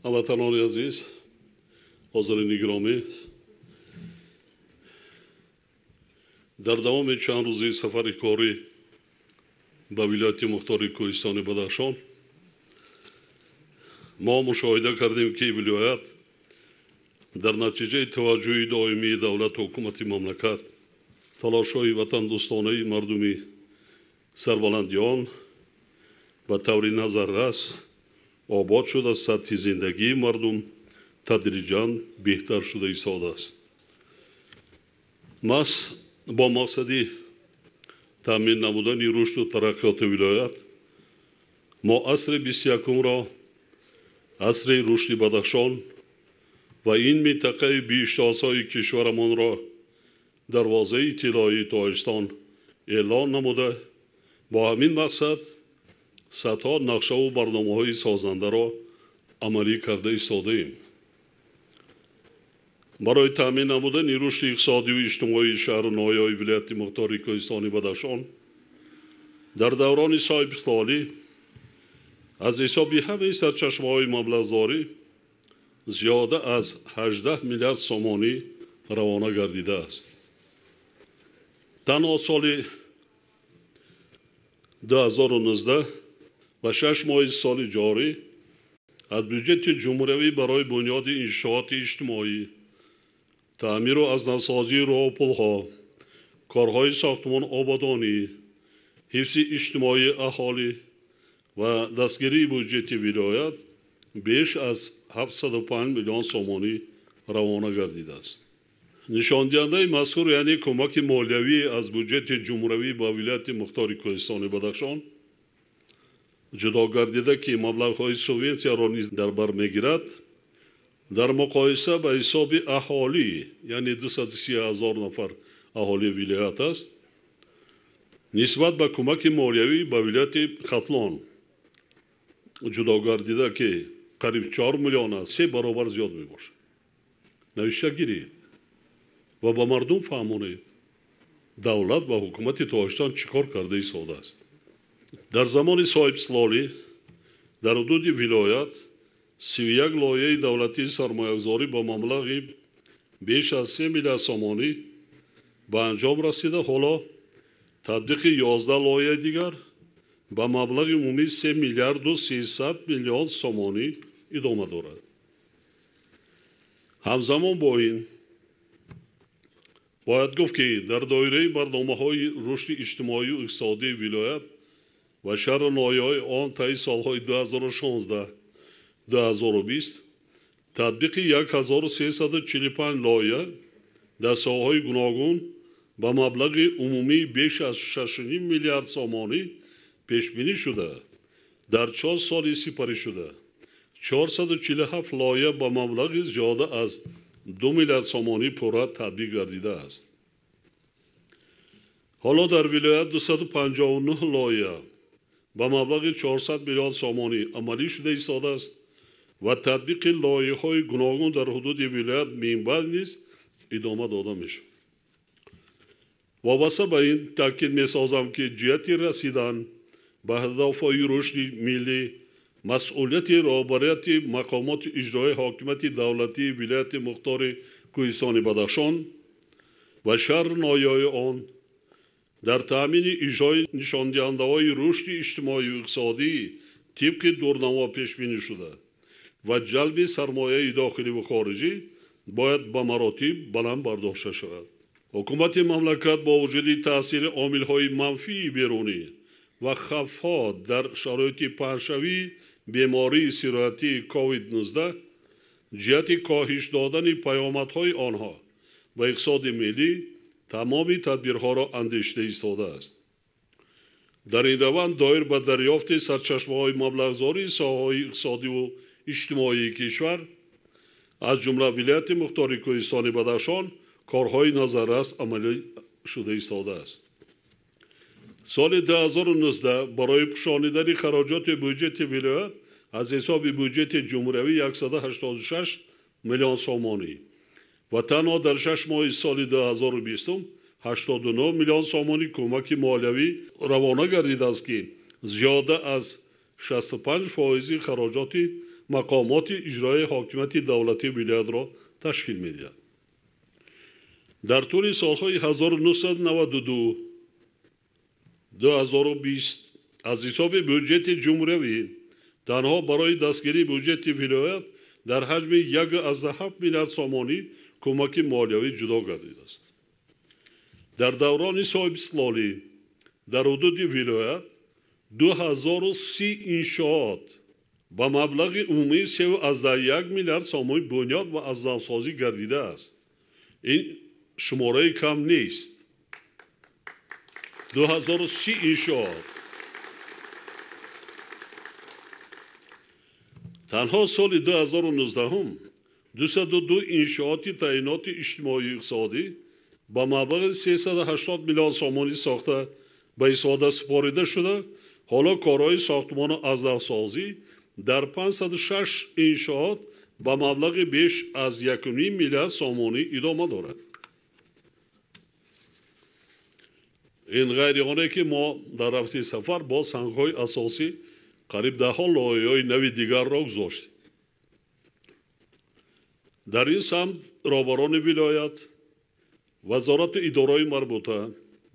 Ҳамватанони азиз, ҳозирини гиромӣ, дар давоми чанд рӯзи сафари корӣ ба вилояти мухтори Кӯҳистони Бадахшон мо мушоҳида кардем, ки вилоят дар натиҷаи таваҷҷӯҳи доимии давлату ҳукумати мамлакат, талошҳои ватандӯстонаи мардуми сарбаландиён ба таври назаррас обод шуда, сатҳи зиндагии мардум тадриҷан беҳтар шуда истодааст. Маҳз бо мақсади таъмин намудани рушду тараққиёти вилоят мо асри 21-ро асри рушди Бадахшон ва ин минтақаи биҳиштосои кишварамонро дарвозаи тиллоии Тоҷикистон эълон намуда, бо ҳамин мақсад садҳо нақшаву барномаҳои созандаро амалӣ карда истодаем. Барои таъмин намудани рушди иқтисодию иҷтимоии шаҳру ноҳияҳои вилояти мухтори Кӯҳистони Бадахшон дар даврони соҳибистиқлолӣ аз ҳисоби ҳамаи сарчашмаҳои маблағдорӣ зиёда аз 18 миллиард сомонӣ равона гардидааст. Танҳо соли 2019 ва 6 моҳи соли ҷорӣ аз бюҷети ҷумҳуриявӣ барои бунёди иншооти иҷтимоӣ, таъмиру аз навсозии роҳу пулҳо, корҳои сохтмон ободонӣ, ҳифзи иҷтимоии аҳолӣ ва дастгирии буҷети вилоят беш аз 705 миллион сомонӣ равона гардидааст. Нишондиҳандаи мазкур, яъне кӯмаки молиявӣ аз буҷети ҷумҳуриявӣ ба вилояти мухтори Кӯҳистони Бадахшон ҷудо гардида, ки маблағҳои субвенсияро низ дар бар мегирад, дар муқоиса ба ҳисоби аҳолӣ, яъне 230 ҳазор нафар аҳолии вилоят аст, нисбат ба кӯмаки молиявӣ ба вилояти Хатлон ҷудо гардида, ки қариб 4 миллион аст, 3 баробар зиёд мебошад. Навишта гиред ва ба мардум фаҳмонед, давлат ва ҳукумати Тоҷикистон чӣ кор карда истодааст. Дар замони соҳибистиқлолӣ дар ҳудуди вилоят 31 лоиҳаи давлатии сармоягузорӣ ба маблағи беш аз 3 миллиард сомонӣ ба анҷом расида, ҳоло татбиқи 11 лоиҳаи дигар ба маблағи умумии 3 миллиарду 300 миллион сомонӣ идома дорад. Ҳамзамон бо ин бояд гуфт, ки дар доираи барномаҳои рушди иҷтимоию иқтисодии вилоят ва шаҳру ноҳияҳои он таи солҳои 2016-2020 татбиқи 1345 лоиҳа дар соҳаҳои гуногун ба маблағи умумии беш аз 6,5 миллиард сомонӣ пешбинӣ шуда, дар 4 соли сипаришуда 447 лоиҳа ба маблағи зиёда аз 2 миллиард сомонӣ пурра татбиқ гардидааст. Ҳоло дар вилоят 259 лоиҳа ба маблағи 400 миллион сомонӣ амалӣ шуда истодааст ва татбиқи лоиҳаҳои гуногун дар ҳудуди вилоят минбаъд низ идома дода мешавад. Вобаста ба ин таъкид месозам, ки ҷиҳати расидан ба ҳадафҳои рушди миллӣ масъулияти роҳбарияти мақомоти иҷроии ҳокимияти давлатии вилояти мухтори Кӯҳистони Бадахшон ва шаҳру ноҳияҳои он дар таъмини иҷрои нишондиҳандаҳои рушди иҷтимоию иқтисодӣ тибқи дурнамо пешбинӣ шуда ва ҷалби сармояи дохилӣ хориҷӣ бояд ба маротиб баланд бардошта шавад. Ҳукумати мамлакат бо вуҷуди таъсири омилҳои манфии берунӣ ва хавфҳо дар шароити паҳншавии бемории сироятии COVID-19 ҷиҳати коҳиш додани паёмадҳои онҳо ба иқтисоди миллӣ тамоми тадбирҳоро андешида истодааст. Дар ин раванд доир ба дарёфти сарчашмаҳои маблағгузории соҳаҳои иқтисодиву иҷтимоии кишвар, аз ҷумла вилояти мухтори Кӯҳистони Бадахшон, корҳои назаррас амалӣ шуда истодааст. Соли 2019 барои пӯшонидани хароҷоти буҷети вилоят аз ҳисоби буҷети ҷумҳуриявӣ 186 миллион сомонӣ ва танҳо дар 6 моҳи соли 2020 89 миллион сомонӣ кӯмаки молиявӣ равона гардидааст, ки зиёда аз 65 фоизи хароҷоти мақомоти иҷроияи ҳокимияти давлатии вилоятро ташкил медиҳад. Дар тӯли солҳои 1992-2020 аз ҳисоби бюҷети ҷумҳуриявӣ танҳо барои дастгирии бюҷети вилоят дар ҳаҷми 1,7 миллиард сомонӣ кӯмаки молиявӣ ҷудо гардидааст. Дар даврони соҳибистиқлолӣ дар ҳудуди вилоят 2030 иншоот ба маблағи умумии 3,1 миллиард сомонӣ бунёд ва аз навсозӣ гардидааст. Ин шумораи кам нест. 2030 иншоот. Танҳо соли 2019 202 иншооти таъиноти иҷтимоию иқтисодӣ ба маблағи 380 миллион сомонӣ сохта ба истифода супорида шуда, ҳоло корҳои сохтмону аз навсозӣ дар 506 иншоот ба маблағи беш аз 1,5 миллиард сомонӣ идома дорад. Ин ғайри оне ки мо дар рафти сафар бо сангҳои асосӣ қариб даҳҳо лоиҳаҳои нави дигарро гузоштем. Дар ин самт роҳбарони вилоят, вазорату идораҳои марбута,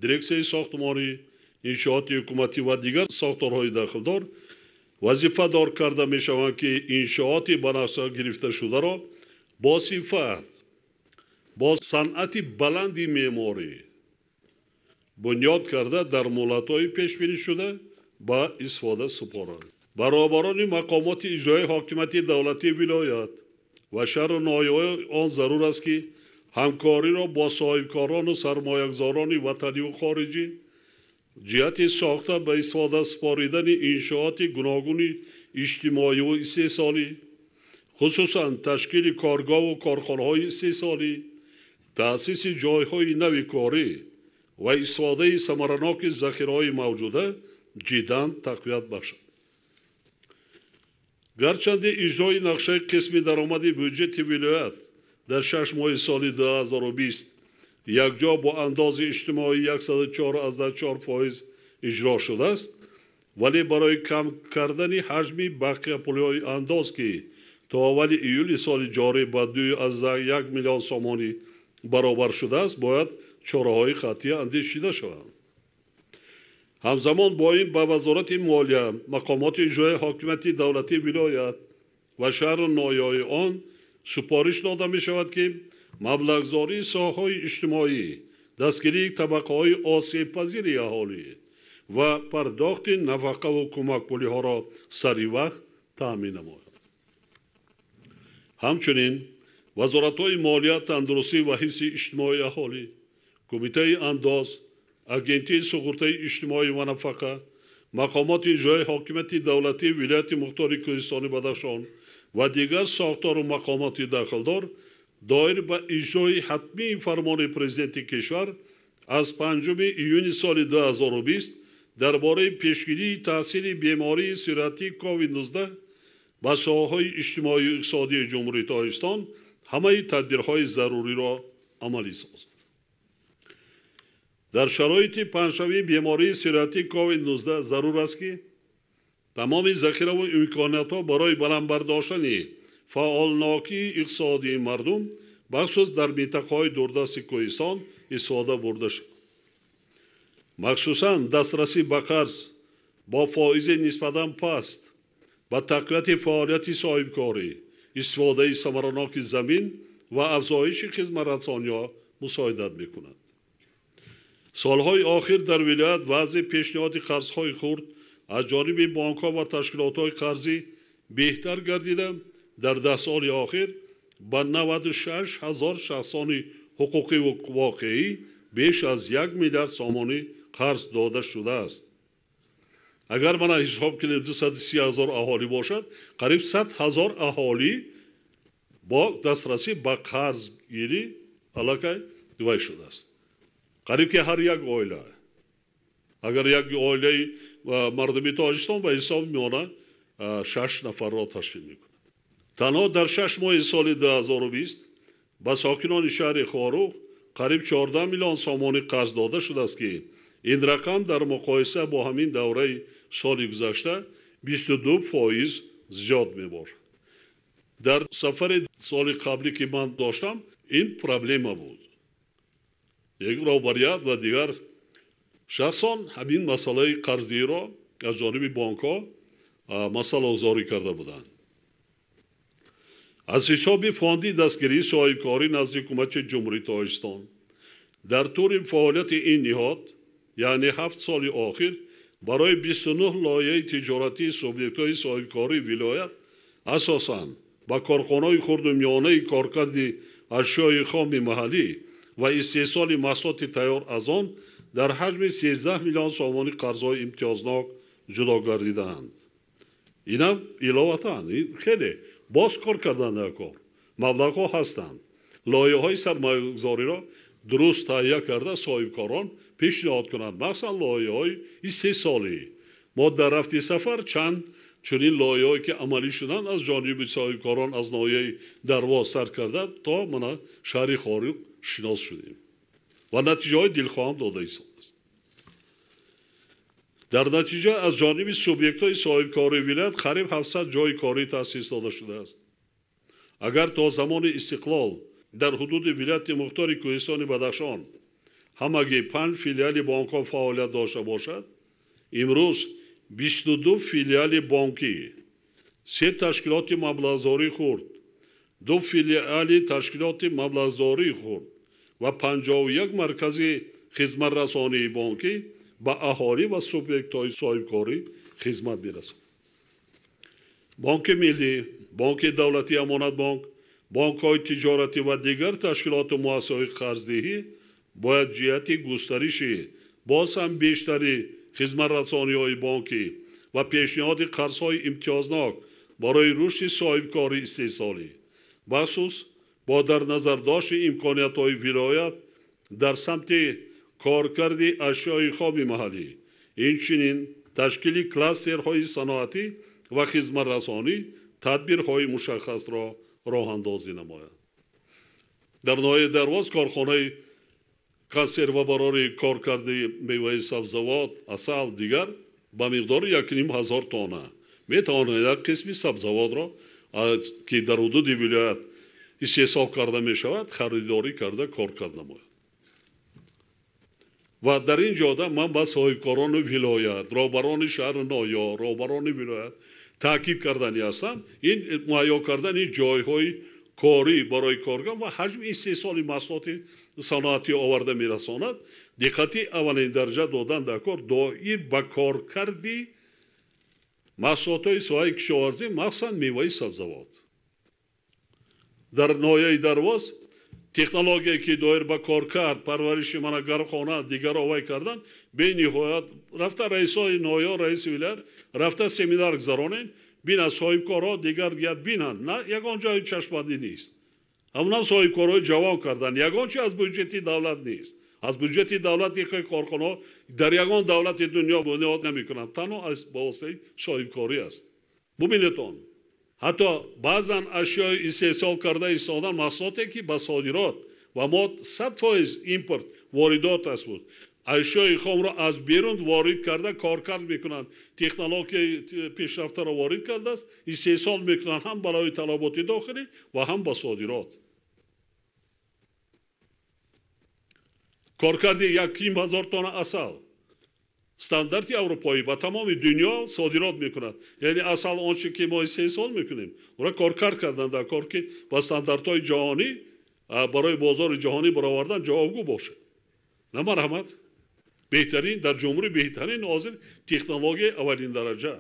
дирексияи сохтмонӣ, иншооти ҳукуматӣ ва дигар сохторҳои дахлдор вазифадор карда мешаванд, ки иншооти ба нақша гирифташударо бо сифат, бо санъати баланди меъморӣ бунёд карда дар муҳлатҳои пешбинишуда ба истифода супоранд. Ба роҳбарони мақомоти иҷроияи ҳокимияти давлатии вилоят ва шаҳру ноҳияҳои он зарур аст, ки ҳамкориро бо соҳибкорону сармоягузорони ватаниву хориҷӣ ҷиҳати сохта ба истифода супоридани иншооти гуногуни иҷтимоиву истеҳсолӣ, хусусан ташкили коргоҳу корхонаҳои истеҳсолӣ, таъсиси ҷойҳои нави корӣ ва истифодаи самараноки захираҳои мавҷуда ҷиддан тақвият бахшад. Гарчанде иҷрои нақшаи қисми даромади бюҷети вилоят дар 6 моҳи соли 2020 якҷо бо андози иҷтимоӣ 104,4% иҷро шудааст, вале барои кам кардани ҳаҷми бақияпулиҳои андоз, ки то аввали июли соли ҷорӣ ба 2,1 миллион сомонӣ баробар шудааст, бояд чораҳои қатъӣ андешида шаванд. Ҳамзамон бо ин ба Вазорати молия, мақомоти иҷроияи ҳокимияти давлатии вилоят ва шаҳру ноҳияҳои он супориш дода мешавад, ки маблағгузории соҳаҳои иҷтимоӣ, дастгирии табақаҳои осебпазири аҳолӣ ва пардохти нафақаву кӯмакпулиҳоро сари вақт таъмин намояд. Ҳамчунин вазоратҳои молия, тандурустӣ ва ҳифзи иҷтимоии аҳолӣ, Кумитаи андоз, Агентии суғуртаи иҷтимоӣ ва нафақа, мақомоти иҷроияи ҳокимияти давлатии вилояти мухтори Кӯҳистони Бадахшон ва дигар сохтору мақомоти дахлдор доир ба иҷрои ҳатмии фармони президенти кишвар аз 5 июни соли 2020 дар бораи пешгирии таъсири бемории сироятии COVID-19 ба соҳаҳои иҷтимоию иқтисодии Ҷумҳурии Тоҷикистон ҳамаи тадбирҳои заруриро амалӣ созанд. Дар шароити паҳншавии бемории сироятии COVID-19 зарур аст, ки тамоми захираву имкониятҳо барои баланд бардоштани фаъолнокии иқтисодии мардум, бахусус дар минтақаҳои дурдасти Кӯҳистон истифода бурда шавад. Махсусан дастрасӣ ба қарз бо фоизи нисбатан паст, ба тақвияти фаъолияти соҳибкорӣ, истифодаи самараноки замин ва афзоиши хизматрасониҳо мусоидат мекунад. Солҳои охир дар вилоят вазъи пешниҳоди қарзҳои хурд аз ҷониби бонкҳо ва ташкилотҳои қарзӣ беҳтар гардида, дар 10 соли охир ба 96 ҳазор шахсони ҳуқуқиву воқеӣ беш аз 1 миллиард сомонӣ қарз дода шудааст. Агар мана ҳисоб кунем 230 ҳазор аҳолӣ бошад, қариб 100 ҳазор аҳолӣ бо дастрасӣ ба қарзгирӣ аллакай вай шудааст. Қариб ки ҳар як оила, агар як оилаи мардуми Тоҷикистон ба ҳисоби миёна 6 нафарро ташкил мекунад. Танҳо дар 6 моҳи соли 2020 ба сокинони шаҳри Хоруғ қариб 14 миллион сомонӣ қарз дода шудааст, ки ин рақам дар муқоиса бо ҳамин давраи соли гузашта 22% зиёд мебошад. Дар сафари соли қаблӣ ки ман доштам, ин проблема буд. Як роҳбарият ва дигар шахсон ҳамин масъалаи қарздиҳиро аз ҷониби бонкҳо масъалагузорӣ карда буданд. Аз ҳисоби фонди дастгирии соҳибкорӣ назди ҳукумати Ҷумҳурии Тоҷикистон дар тӯли фаъолияти ин ниҳод, яъне 7 соли охир, барои 29 лоиҳаи тиҷоратии субъектҳои соҳибкории вилоят, асосан ба корхонаҳои хурду миёнаи коркарди ашёи хоми маҳаллӣ ва истеҳсоли маҳсулоти тайёр аз он дар ҳаҷми 13 миллион сомонӣ қарзҳои имтиёзнок ҷудо гардидаанд. Инам иловатан хеле боз кор кардан дар кор. Маблағҳо ҳастанд. Лоиҳаҳои сармоягузориро дуруст таҳия карда соҳибкорон пешниҳод кунанд, махсусан лоиҳаҳои истеҳсолӣ. Мо дар рафти сафар чанд чунин лоиҳаҳое ки амалӣ шуданд аз ҷониби соҳибкорон аз ноҳияи Дарвоз сар карда то мана шаҳри Хоруғ шинос шудем ва натиҷаҳои дилхоҳам дода истодааст. Дар натиҷа аз ҷониби субъектҳои соҳибкории вилоят қариб 700 ҷойи корӣ таъсис дода шудааст. Агар то замони истиқлол дар ҳудуди вилояти мухтори Кӯҳистони Бадахшон ҳамагӣ 5 филиали бонкҳо фаъолият дошта бошад, имрӯз 22 филиали бонкӣ, 3 ташкилоти маблағдории хурд, 2 филиали ташкилоти маблағдории хурд ва 51 маркази хизматрасонии бонкӣ ба аҳолӣ ва субъектҳои соҳибкорӣ хизмат мерасонад. Бонки миллӣ, Бонки давлатии Амонатбонк, бонкҳои тиҷоратӣ ва дигар ташкилоту муассисаҳои қарздиҳӣ бояд ҷиҳати густариши боз ҳам бештари хизматрасониҳои бонкӣ ва пешниҳоди қарзҳои имтиёзнок барои рушди соҳибкории истеҳсолӣ, бахусус бо дар назардошти имкониятҳои вилоят дар самти коркарди ашёи хоми маҳаллӣ, инчунин ташкили кластерҳои саноатӣ ва хизматрасонӣ тадбирҳои мушаххасро роҳандозӣ намояд. Дар ноҳияи Дарвоз корхонаи консервабарори коркарди меваи сабзавот, асал, дигар ба миқдори 1500 тонна метавонад як қисми сабзавотро, ки дар ҳудуди вилоят истеҳсол карда мешавад, харидорӣ карда коркард намояд. Ва дар ин ҷода ман ба соҳибкорони вилоят, роҳбарони шаҳру ноҳия, роҳбарони вилоят таъкид кардани ҳастам, ин муҳайё кардани ҷойҳои корӣ барои коргар ва ҳаҷми истеҳсоли маҳсулоти саноатӣ оварда мерасонад. Диққати аввалин дараҷа додан дар кор доир ба коркарди маҳсулотҳои соҳаи кишоварзӣ, махсусан меваи сабзавот. Дар ноҳияи Дарвоз технологияе ки доир ба коркард, парвариши мана гармхона, дигар овай кардан бениҳоят рафта раисои ноҳия, раиси вилоят рафта семинар гузаронем, бинад соҳибкорҳо дигар дигар бинанд, на ягон ҷои чашмбандӣ нест. Ҳамонам соҳибкорҳои ҷавон кардан, ягон чи аз бюҷети давлат нест. Аз бюҷети давлат яке корхонаҳо дар ягон давлати дунё бунёд намекунанд, танҳо аз ба воситаи соҳибкорӣ аст. Бубинедон, ҳатто баъзан ашёи истеҳсол карда истодан маҳсулоте ки ба содирот ва мо 100% импорт воридот аст буд, ашёи хомро аз берун ворид карда коркард мекунанд, технологияи пешрафтаро ворид кардааст, истеҳсол мекунанд ҳам барои талаботи дохилӣ ва ҳам ба содирот. Коркарди 1500 тонна асал стандарти аврупоӣ ба тамоми дунё содирот мекунад. Яъне асал он чи ки мо истеҳсол мекунем, ӯро коркард кардан дар кор ки ба стандартҳои ҷаҳонӣ барои бозори ҷаҳонӣ баровардан ҷавобгӯ бошад. На марҳамат, беҳтарин дар ҷумҳурӣ беҳтарин ҳозир технологияи аввалин дараҷа.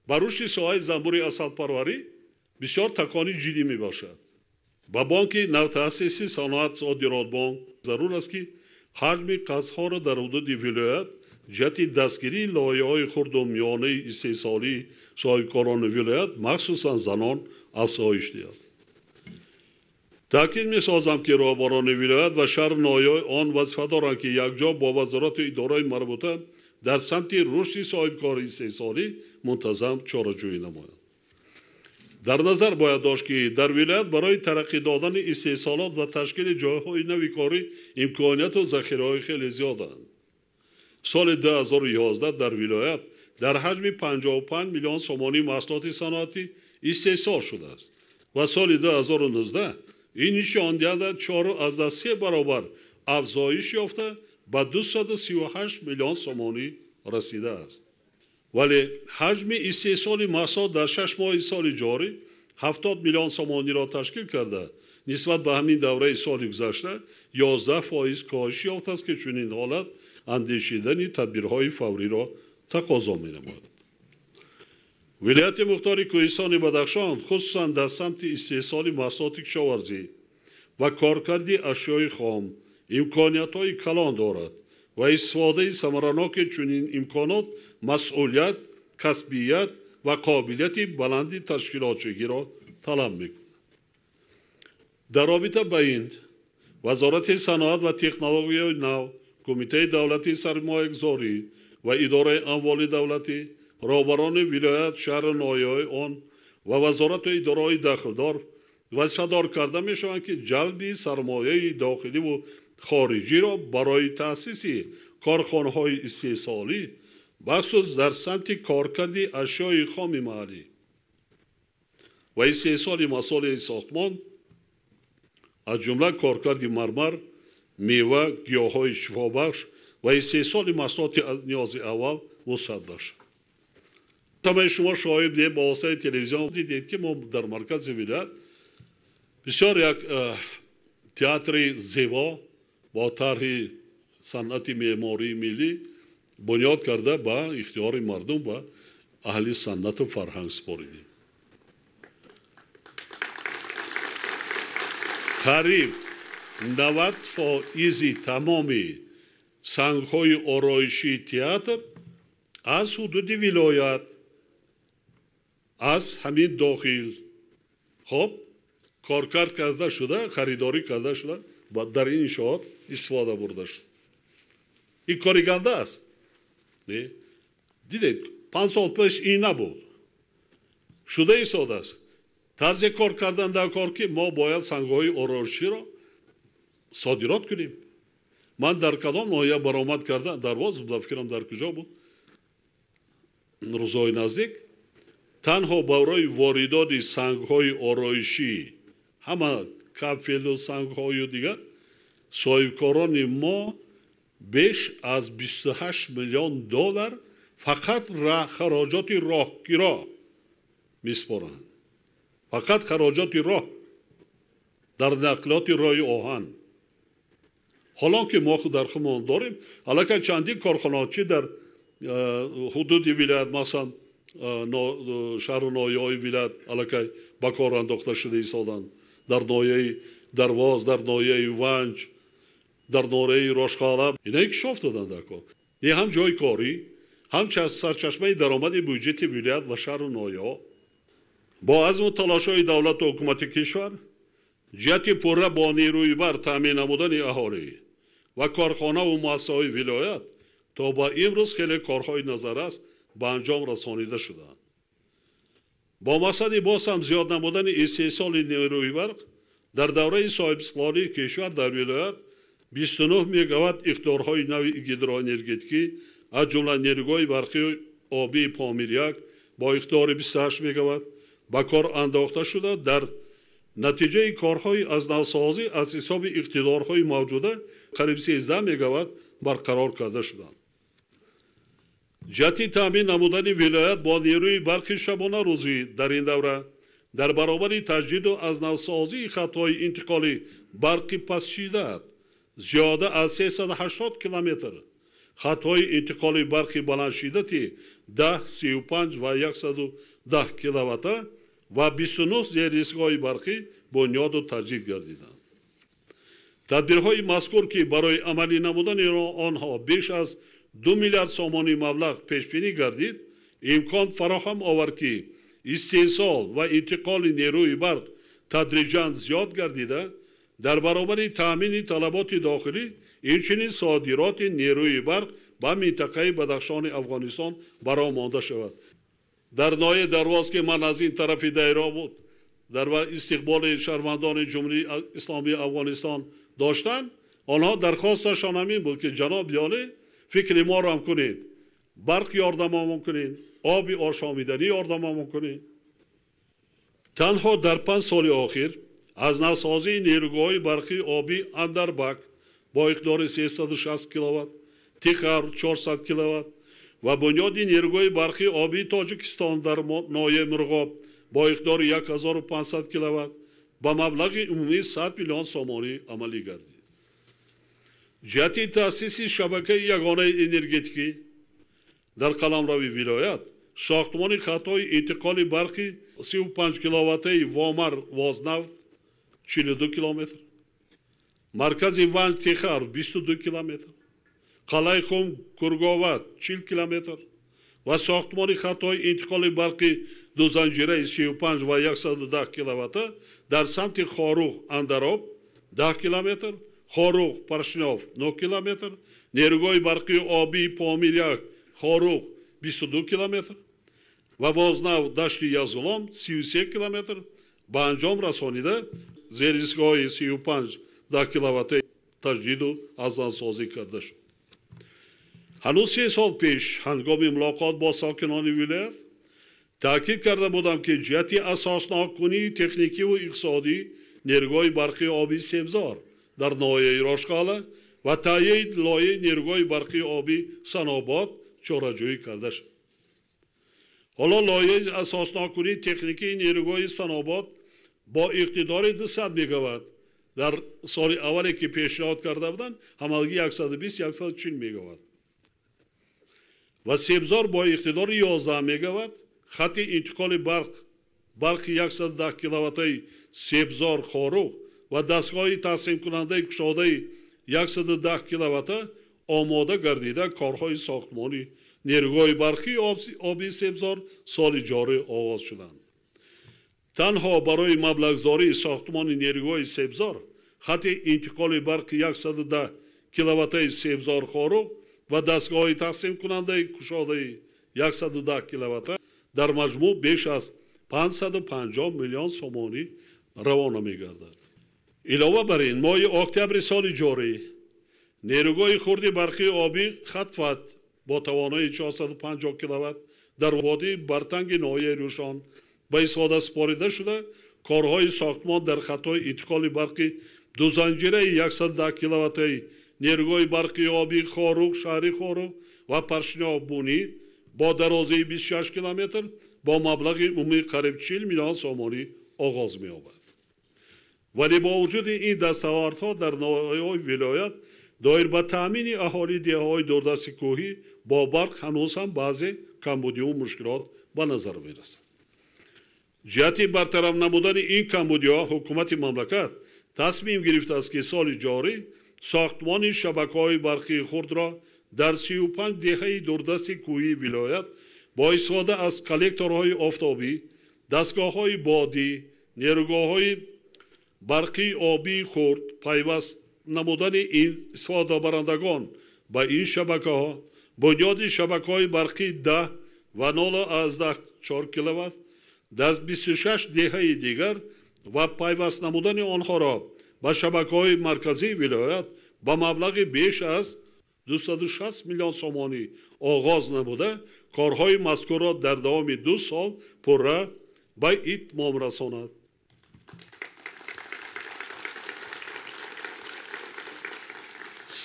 Ба рушди соҳаи занбури асалпарварӣ бисёр такони ҷиддӣ мебошад. Ба бонки навтаъсиси саноат содиротбонк зарур аст ки ҳаҷми қарзҳоро дар ҳудуди вилоят ҷиҳати дастгирии лоиҳаҳои хурду миёнаи истеҳсолии соҳибкорони вилоят, махсусан занон, афзоиш диҳад. Таъкид месозам ки роҳбарони вилоят ва шаҳру ноҳияҳои он вазифа доранд ки якҷо бо вазорату идораҳои марбута дар самти рушди соҳибкории истеҳсолӣ мунтазам чораҷӯӣ намоянд. Дар назар бояд дошт ки дар вилоят барои тараққӣ додани истеҳсолот ва ташкили ҷойҳои нави корӣ имконияту захираҳои хеле зиёданд. Соли 2011 дар вилоят дар ҳаҷми 55 миллион сомонӣ маҳсулоти саноатӣ истеҳсол шудааст. Ва соли 2019 ин нишондиҳанда 4,3 баробар афзоиш ёфта ба 238 миллион сомонӣ расидааст. Вале ҳаҷми истеҳсоли маҳсулот дар 6 моҳи соли ҷорӣ 70 миллион сомониро ташкил карда, нисбат ба ҳамин давраи соли гузашта 11% коҳиш ёфтааст, ки чунин ҳолат андешидани тадбирҳои фавриро тақозо менамояд. Вилояти Мухтори Кӯҳистони Бадахшон хусусан дар самти истеҳсоли маҳсулоти кишоварзӣ ва коркарди ашёи хом имкониятҳои калон дорад ва истифодаи самараноки чунин имконот масъулият, касбият ва қобилияти баланди ташкилотчигиро талаб мекунад. Дар робита ба ин Вазорати саноат ва технологияи нав, Кумитаи давлатии сармоягузорӣ ва идораи амволи давлатӣ, роҳбарони вилоят, шаҳру ноҳияҳои он ва вазорату идораҳои дахлдор вазифадор карда мешаванд, ки ҷалби сармояи дохиливу хориҷиро барои таъсиси корхонаҳои истеҳсолӣ, бахусус дар самти коркарди ашёи хоми маҳаллӣ ва истеҳсоли масолеҳи сохтмон, аз ҷумла коркарди мармар, мева, гиёҳҳои шифобахш ва истеҳсоли маҳсулоти ниёзи аввал вусъат бахшад. Ҳамаи шумо шоҳид будед, ба воситаи телевизион дидед, ки мо дар маркази вилоят бисёр як театри зебо бо тарҳи санъати меъмории миллӣ бунёд карда ба ихтиёри мардум ва аҳли санъату фарҳанг супоридем. Қариб 90% тамоми сангҳои ороишии театр аз ҳудуди вилоят, аз ҳамин дохил хоб коркард карда шуда, харидорӣ карда шуда ва дар ин иншоот истифода бурда шуд. Ин кори ганда аст. Дидед, 5 сол пеш ин набуд. Шуда истодааст. Тарзи кор кардан дар кор, ки мо бояд сангҳои ороиширо содирот кунем. Ман дар кадом ноҳия баромад карда, Дарвоз буд, фикрам дар куҷо буд, рӯзҳои наздик танҳо барои воридоти сангҳои ороишӣ, ҳама кафелу сангҳою дигар, соҳибкорони мо беш аз 28 миллион доллар фақат хароҷоти роҳкиро месупоранд. Фақат хароҷоти роҳ дар нақлиёти роҳи оҳан. Ҳолон ки мо дар худмон дорем, аллакай чандин корхонаҳо дар ҳудуди вилоят, масалан шаҳру ноҳияҳои вилоят аллакай ба кор андохта шуда истоданд. Дар ноҳияи Дарвоз, дар ноҳияи Ванҷ, дар ноҳияи Рошқала ина инкишоф доданд дар кор. Ин ҳам ҷои корӣ, ҳам сарчашмаи даромади буҷети вилоят ва шаҳру ноҳияҳо. Бо азму талошҳои давлату ҳукумати кишвар ҷиҳати пурра бо нерӯи барқ таъмин намудани аҳолӣ ва корхонаву муассисаҳои вилоят то ба имрӯз хеле корҳои назаррас ба анҷом расонида шудаанд. Бо мақсади боз ҳам зиёд намудани истеҳсоли нерӯи барқ дар давраи соҳибистиқлолии кишвар дар вилоят 29 мегаватт иқтидорҳои нави гидроэнергетикӣ, аз ҷумла нерӯгоҳи барқии обии Помир-1 бо иқтидори 28 мегаватт ба кор андохта шуда, дар натиҷаи корҳои аз навсозӣ аз ҳисоби иқтидорҳои мавҷуда қариб 13 мегаватт барқарор карда шуданд. Ҷиҳати таъмин намудани вилоят бо нерӯи барқи шабонарӯзӣ дар ин давра дар баробари таҷдиду аз навсозии хатҳои интиқоли барқи пастшиддат зиёда аз 380 километр хатҳои интиқоли барқи баландшиддати 10, 35 ва 110 киловатта ва 29 зерристгоҳи барқӣ бунёду таҷдид гардиданд. Тадбирҳои мазкур, ки барои амалӣ намудани онҳо беш аз 2 миллиард сомонӣ маблағ пешбинӣ гардид, имкон фароҳам овард, ки истеҳсол ва интиқоли нерӯи барқ тадриҷан зиёд гардида, дар баробари таъмини талаботи дохилӣ инчунин содироти нерӯи барқ ба минтақаи Бадахшони Афғонистон бароҳ монда шавад. Дар ноҳияи Дарвоз, ки ман аз ин тарафи дайро буд, дар истиқболи шаҳрвандони Ҷумҳурии Исломии Афғонистон доштанд, онҳо дархосташон ҳамин буд, ки ҷаноби олӣ фикри моро ҳам кунед, барқ ёрдамомон кунед, оби ошомиданӣ ёрдамомон кунед. Танҳо дар 5 соли охир аз навсозии нерӯгоҳҳои барқии обӣ Андарбак бо иқтидори 360 киловатт, Тихар 400 киловатт ва бунёди нерӯгоҳи барқии обии Тоҷикистон дар ноҳияи Мурғоб бо иқтидори 1500 киловатт ба маблағи умумии 100 миллион сомонӣ амалӣ гардид. Ҷиҳати таъсиси шабакаи ягонаи энергетикӣ дар қаламрави вилоят сохтмони хатҳои интиқоли барқи 35 киловаттаи Вомар Вознав 42 километр, маркази Ванҷ Тихар 22 километр, қалъаи Хум Курговат 40 километр ва сохтмони хатҳои интиқоли барқи дузанҷираи 35 ва 110 киловатта дар самти Хоруғ Андароб 10 километр, Хоруғ Паршнёв 9 километр, нерӯгоҳи барқии обии Помир 1 Хоруғ 22 километр ва Вознав Дашти Язғулом 33 километр ба анҷом расонида зеристгоҳи 35 10 киловатта таҷдиду азнавсозӣ карда шуд. Ҳанӯз 3 сол пеш ҳангоми мулоқот бо сокинони вилоят таъкид карда будам, ки ҷиҳати асосноккунии техникиву иқтисодӣ нерӯгоҳи барқии обии Себзор дар ноҳияи Рошқалъа ва таҳияи лоиҳаи нерӯгоҳи барқии обии Санобод чораҷӯӣ карда шуд. Ҳоло лоиҳаи асосноккунии техникии нерӯгоҳи Санобод бо иқтидори 200 мегаватт дар соли аввале ки пешниҳод карда буданд, ҳамагӣ 120-140 мегаватт ва Себзор бо иқтидори 11 мегаватт хати интиқоли барқи 110 киловаттаи Себзор Хоруғ ва дастгоҳи тақсимкунандаи кушодаи 110 киловатта омода гардида корҳои сохтмонӣ нерӯгоҳи барқии обии Себзор соли ҷорӣ оғоз шуданд. Танҳо барои маблағгузории сохтмони нерӯгоҳи Себзор хати интиқоли барқи 110 киловаттаи Себзор Хоруғ ва дастгоҳи тақсимкунандаи кушодаи 110 киловатта дар маҷмӯъ беш аз 550 миллион сомонӣ равона мегардад. Илова бар ин, моҳи октябри соли ҷорӣ нерӯгоҳи хурди барқии обӣ Хатфат бо тавоноии 450 киловатт дар водии Бартанги ноҳияи Рӯшон ба истифода супорида шуда, корҳои сохтмон дар хатҳои интиқоли барқи дузанҷираи 110 киловаттаи нерӯгоҳи барқии обии Хоруғ, шаҳри Хоруғ ва Паршнёв Бунӣ бо дарозии 26 километр бо маблағи умумии қариб 40 миллион сомонӣ оғоз меёбад. Вале бо вуҷуди ин дастовардҳо дар ноҳияҳои вилоят доир ба таъмини аҳолии деҳаҳои дурдасти кӯҳӣ бо барқ ҳанӯз ҳам баъзе камбудиҳу мушкилот ба назар мерасад. Ҷиҳати бартараф намудани ин камбудиҳо ҳукумати мамлакат тасмим гирифтааст, ки соли ҷорӣ сохтмони шабакаҳои барқии хурдро дар 35 деҳаи дурдасти кӯҳии вилоят бо истифода аз коллекторҳои офтобӣ, дастгоҳҳои бодӣ, нерӯгоҳҳои барқии обии хурд пайваст намудани истифодабарандагон ба ин шабакаҳо, бунёди шабакаҳои барқии 10 ва 0,4 киловатт дар 26 деҳаи дигар ва пайваст намудани онҳоро ба шабакаҳои марказии вилоят ба маблағи беш аз 260 миллион сомонӣ оғоз намуда, корҳои мазкурро дар давоми 2 сол пурра ба итмом расонад.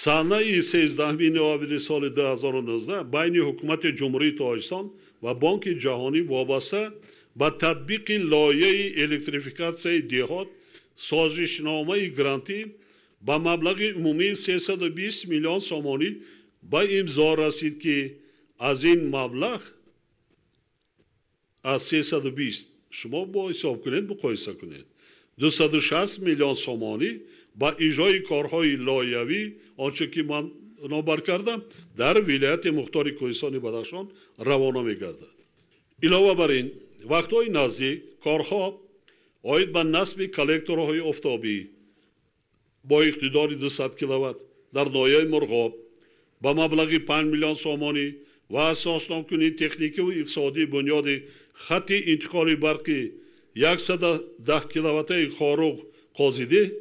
Санаи 13 ноябри соли 2019 байни ҳукумати Ҷумҳурии Тоҷикистон ва Бонки Ҷаҳонӣ вобаста ба татбиқи лоиҳаи электрификатсияи деҳот созишномаи грантӣ ба маблағи умумии 320 миллион сомонӣ ба имзо расид, ки аз ин маблағ аз 320 шумо бо ҳисоб кунед, муқоиса кунед, 260 миллион сомонӣ ба иҷрои корҳои лоиҳавӣ, он чӣ ки ман номбар кардам, дар вилояти мухтори Кӯҳистони Бадахшон равона мегардад. Илова бар ин, вақтҳои наздик корҳо оид ба насби коллекторҳои офтобӣ бо иқтидори 200 киловатт дар ноҳияи Мурғоб ба маблағи 5 миллион сомонӣ ва асосноккунии техникиву иқтисодии бунёди хати интиқоли барқи 110 киловаттаи Хоруғ Қозидеҳ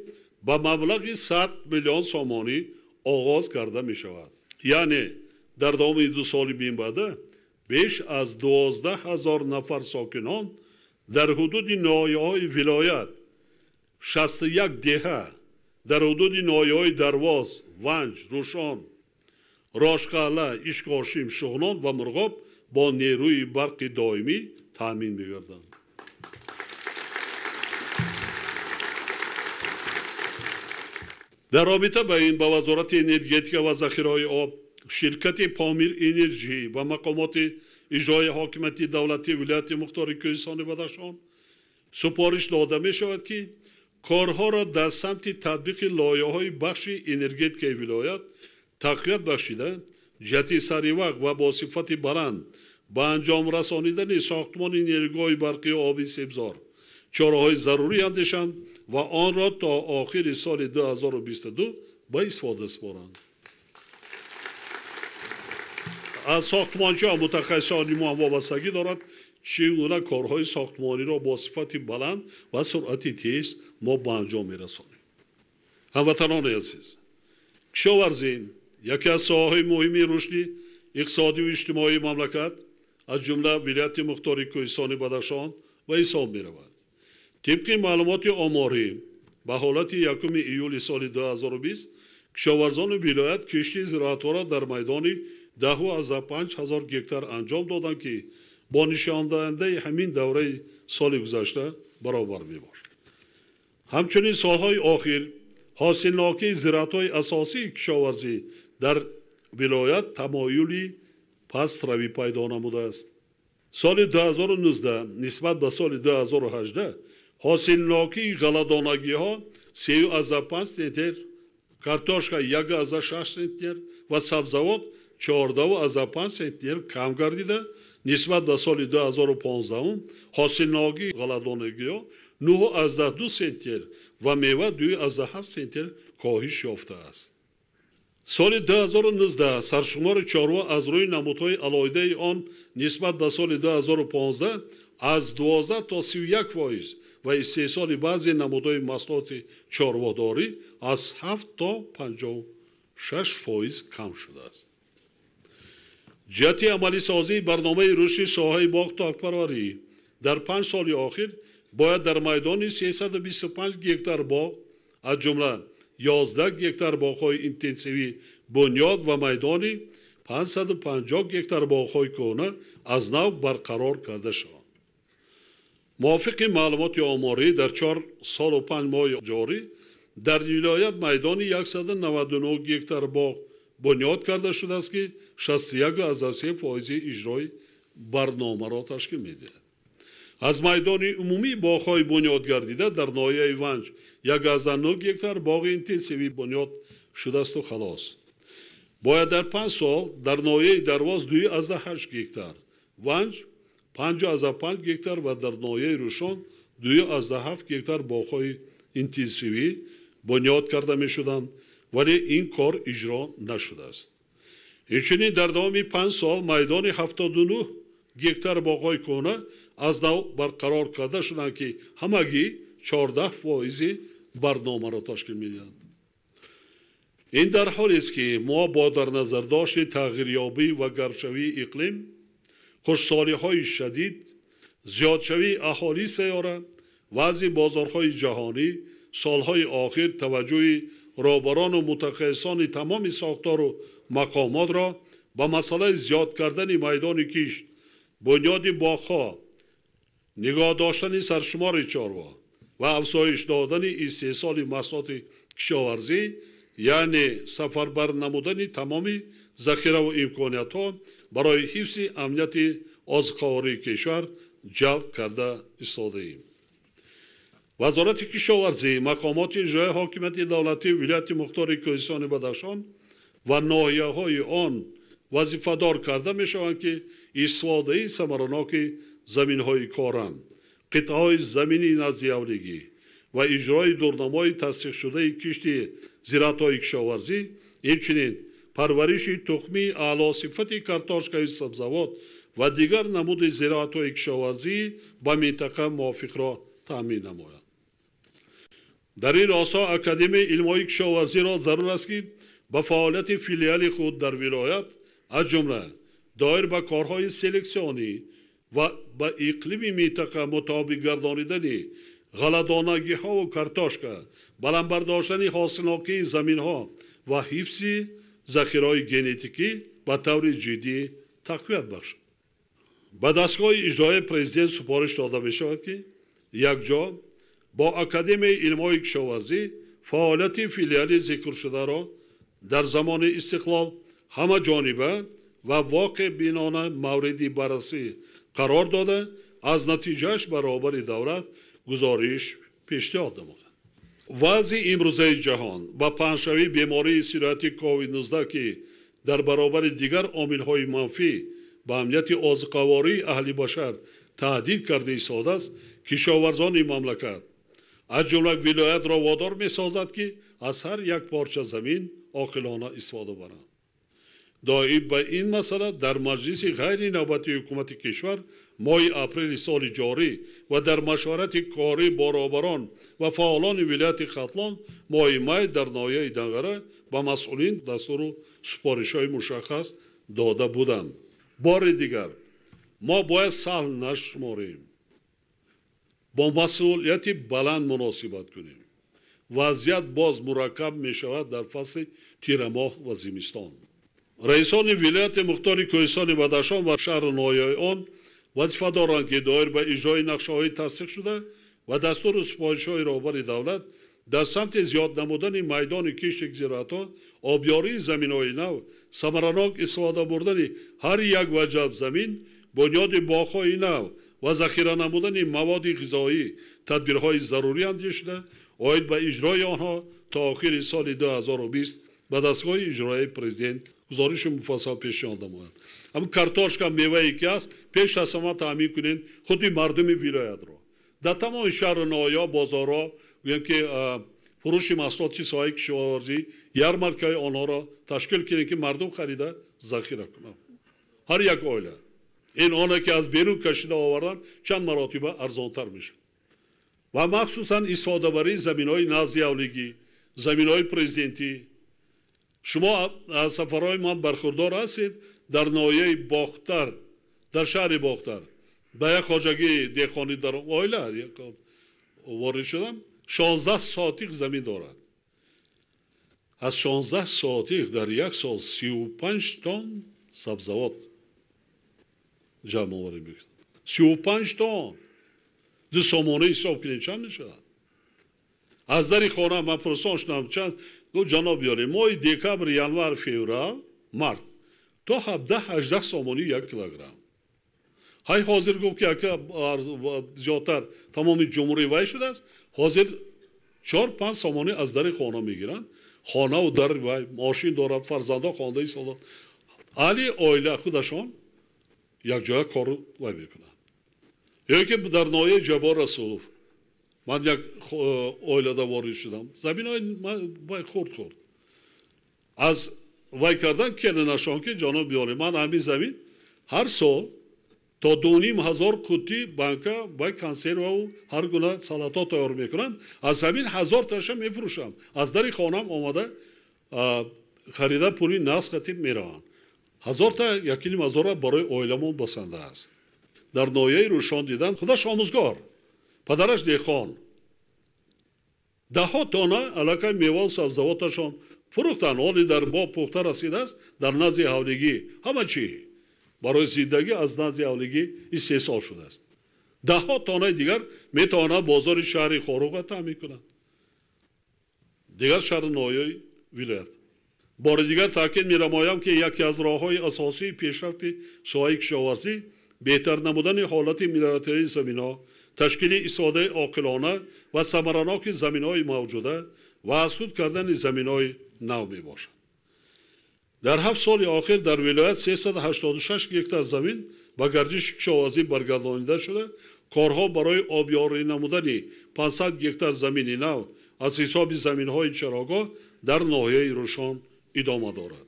ба маблағи 100 миллион сомонӣ оғоз карда мешавад. Яъне дар давоми 2 соли минбаъда беш аз 12 000 нафар сокинон Дар ҳудуди ноҳияҳои вилоят 61 деҳа, дар ҳудуди ноҳияҳои Дарвоз, Ванҷ, Рӯшон, Рошқалъа, Ишкошим, Шуғнон ва Мурғоб бо нерӯи барқи доимӣ таъмин мегарданд. Дар робита ба ин ба Вазорати энергетика ва захираҳои об, ширкати Помир Энерҷӣ ва мақомоти иҷрои ҳокимияти давлатии вилояти Мухтори Кӯҳистони Бадахшон супориш дода мешавад, ки корҳоро дар самти татбиқи лоиҳаҳои бахши энергетикаи вилоят тақвият бахшида, ҷиҳати саривақт ва бо сифати баланд ба анҷом расонидани сохтмони нерӯгоҳи барқии оби Себзор чораҳои зарурӣ андешанд ва онро то охири соли 2022 ба истифода супоранд. Аз сохтмончиҳо мутахассисони мо вобастагӣ дорад, чӣ гуна корҳои сохтмониро бо сифати баланд ва суръати тез мо ба анҷом мерасонем. Ҳамватанони азиз, кишоварзӣ яке аз соҳаҳои муҳими рушди иқтисодию иҷтимоии мамлакат, аз ҷумла вилояти Мухтори Кӯҳистони Бадахшон ба ҳисоб меравад. Тибқи маълумоти оморӣ ба ҳолати 1 июли соли 2020 кишоварзони вилоят кишти зироатҳоро дар майдони 10,5 ҳазор гектар анҷом доданд, ки бо нишондиҳандаи ҳамин давраи соли гузашта баробар мебошад. Ҳамчунин солҳои охир ҳосилнокии зироатҳои асосии кишоварзӣ дар вилоят тамоюли пастравӣ пайдо намудааст. Соли 2019 нисбат ба соли 2018 ҳосилнокии ғалладонагиҳо 3,5 центнер, картошка 1,6 центнер ва сабзавот 14,5 центнер кам гардида, нисбат ба соли 2015 ҳосилнокии ғалладонагиҳо 9,2 центнер ва мева 2,7 центнер коҳиш ёфтааст. Соли 2019 саршумори чорво аз рӯи намудҳои алоҳидаи он нисбат ба соли 2015 аз 12 то 31% ва истеҳсоли баъзе намудҳои маҳсулоти чорводорӣ аз 7 то 56% кам шудааст. Ҷиҳати амалисозии барномаи рушди соҳаи боғ-токпарварӣ дар 5 соли охир бояд дар майдони 325 гектар боғ, аз ҷумла 11 гектар боғҳои интенсивӣ бунёд ва майдони 550 гектар боғҳои кӯҳна аз нав барқарор карда шаванд. Мувофиқи маълумоти оморӣ дар 4 солу 5 моҳи ҷорӣ дар вилоят майдони 199 гектар боғ бунёд карда шудааст, ки 61,3% иҷрои барномаро ташкил медиҳад. Аз майдони умумии боғҳои бунёд гардида дар ноҳияи Ванҷ 1,9 гектар боғи интенсивӣ бунёд шудаасту халос. Бояд дар 5 сол дар ноҳияи Дарвоз 2,8 гектар, Ванҷ 5,5 гектар ва дар ноҳияи Рӯшон 2,7 гектар боғҳои интенсивӣ бунёд карда мешуданд, вале ин кор иҷро нашудааст. Инчунин дар давоми 5 сол майдони 79 гектар боғҳои кӯҳна аз нав барқарор карда шуданд, ки ҳамагӣ 14% барномаро ташкил медиҳанд. Ин дар ҳолест, ки мо бо дар назардошти тағйирёбӣ ва гармшавии иқлим, хушксолиҳои шадид, зиёдшавии аҳолии сайёра, вазъи бозорҳои ҷаҳонӣ солҳои охир таваҷҷӯҳи роҳбарону мутахассисони тамоми сохтору мақомотро ба масъалаи зиёд кардани майдони кишт, бунёди боғҳо, нигоҳ доштани саршумори чорво ва афзоиш додани истеҳсоли маҳсулоти кишоварзӣ, яъне сафарбар намудани тамоми захираву имкониятҳо барои ҳифзи амнияти озуқавории кишвар ҷалб карда истодаем. Вазорати кишоварзӣ, мақомоти иҷроияи ҳокимияти давлатии вилояти Мухтори Кӯҳистони Бадахшон ва ноҳияҳои он вазифадор карда мешаванд, ки истифодаи самараноки заминҳои коран, қитъаҳои замини наздиавлигӣ ва иҷрои дурнамои тасдиқшудаи кишти зироатҳои кишоварзӣ, инчунин парвариши тухмии аълосифати картошкаи сабзавот ва дигар намуди зироатҳои кишоварзӣ ба минтақа мувофиқро таъмин намояд. Дар ин росто Академияи илмҳои кишоварзиро зарур аст, ки ба фаъолияти филиали худ дар вилоят, аз ҷумла доир ба корҳои селексионӣ, ва ба иқлими минтақа мутобиқ гардонидани ғалладонагиҳову картошка, баланд бардоштани ҳосилнокии заминҳо ва ҳифзи захираҳои генетикӣ ба таври ҷиддӣ тақвият бахшад. Ба дастгоҳи иҷроияи президент супориш дода мешавад, ки якҷо бо Академияи илмҳои кишоварзӣ фаъолияти филиали зикршударо дар замони истиқлол ҳамаҷониба ва воқеъбинона мавриди баррасӣ қарор дода, аз натиҷааш баробари давлат гузориш пешниҳод намояд. Вазъи имрӯзаи ҷаҳон ба паҳншавии бемории сирояти COVID-19, ки дар баробари дигар омилҳои манфӣ ба амнияти озуқавории аҳли башар таҳдид карда истодааст, кишоварзони мамлакат аз ҷумла вилоятро водор месозад, ки аз ҳар як порча замин оқилона истифода баранд. Доир ба ин масъала дар маҷлиси ғайринавбатии ҳукумати кишвар моҳи апрели соли ҷорӣ ва дар машварати корӣ бо роҳбарон ва фаъолони вилояти Хатлон моҳи май дар ноҳияи Данғара ба масъулин дастуру супоришҳои мушаххас дода буданд. Бори дигар мо бояд саҳл нашуморем, бо масъулияти баланд муносибат кунем. Вазъият боз мураккаб мешавад дар фасли тирамоҳ ва зимистон. Раисони вилояти мухтори Кӯҳистони Бадахшон ва шаҳру ноҳияҳои он вазифа доранд, ки доир ба иҷрои нақшаҳои тасдиқшуда ва дастуру супоришҳои роҳбари давлат дар самти зиёд намудани майдони кишти зироатҳо, обёрии заминҳои нав, самаранок истифода бурдани ҳар як ваҷаб замин, бунёди боғҳои нав ва захира намудани маводи ғизоӣ тадбирҳои зарурӣ андешида, оид ба иҷрои онҳо то охири соли 2020 ба дастгоҳи иҷроияи президент гузориши муфассал пешниҳод намояд. Ҳамин картошка, мевае ки аст, пеш аз ҳама таъмин кунед худи мардуми вилоятро. Дар тамоми шаҳру ноҳияҳо, бозорҳо, гӯем ки фурӯши маҳсулоти соҳаи кишоварзӣ, ярмаркаи онҳоро ташкил кунед, ки мардум харида захира кунад. Ҳар як оила. Ин оне ки аз берун кашида овардан чанд маротиба арзонтар мешавад. Ва махсусан истифодабарии заминҳои назди ҳавлигӣ, заминҳои президентӣ. Шумо аз сафарҳои ман бархурдор ҳастед. Дар ноҳияи Бохтар, дар шаҳри Бохтар ба як хоҷагии деҳқонӣ дар оила ворид шудам, 16 сотиқ замин дорад. Аз 16 сотиқ дар як сол 35 тонн сабзавот ҷамъоварӣ мекунад. 35 тонн. 2 сомона ҳисоб кунед чанд мешавад? Аз дари хона ман пурсон шудам, чанд гуфт: ҷаноб ёри, моҳи декабр, январ, феврал, март то 17-18 сомонӣ 1 килограмм. Ҳай ҳозир гуфт, ки ака зиёдтар тамоми ҷумҳурӣ вай шудааст, ҳозир 4-5 сомонӣ аз дари хона мегиранд. Хонаву дар вай мошин дорад, фарзандо хонда истодаанд. Аҳли оила худашон якҷоя кор вай мекунанд. Ё ки дар ноҳияи Ҷаббор Расулов ман як оилада ворид шудам, заминҳои вай хурд хурд. Аз вай кардан келинашон, ки ҷаноб ёри, ман ҳамин замин ҳар сол то 2500 қуттӣ банка вай консерваву ҳар гуна салатҳо тайёр мекунам, аз ҳамин 1000 таша мефурӯшам. Аз дари хонам омада харида пули нақд қатиб мераванд. 1000 та 1500 барои оиламон басанда аст. Дар ноҳияи Рӯшон дидам, худаш омӯзгор, падараш деҳқон, даҳҳо тонна аллакай меваву сабзавоташон фурӯхтанд. Ҳоле дар боғ пухта расидааст, дар назди ҳавлигӣ ҳама чӣ барои зиндагӣ аз назди ҳавлигӣ истеҳсол шудааст. Даҳҳо тоннаи дигар метавонад бозори шаҳри Хоруғро таъмин кунад, дигар шаҳру ноҳияи вилоят. Бори дигар таъкид менамоям, ки яке аз роҳҳои асосии пешрафти соҳаи кишоварзӣ беҳтар намудани ҳолати мелиоративии заминҳо, ташкили истифодаи оқилона ва самараноки заминҳои мавҷуда ва аз худ кардани заминҳои нав мебошад. Дар 7 соли охир дар вилоят 386 гектар замин ба гардиши кишоварзӣ баргардонида шуда, корҳо барои обёрӣ намудани 500 гектар замини нав аз ҳисоби заминҳои чарогоҳ дар ноҳияи Рӯшон идома дорад.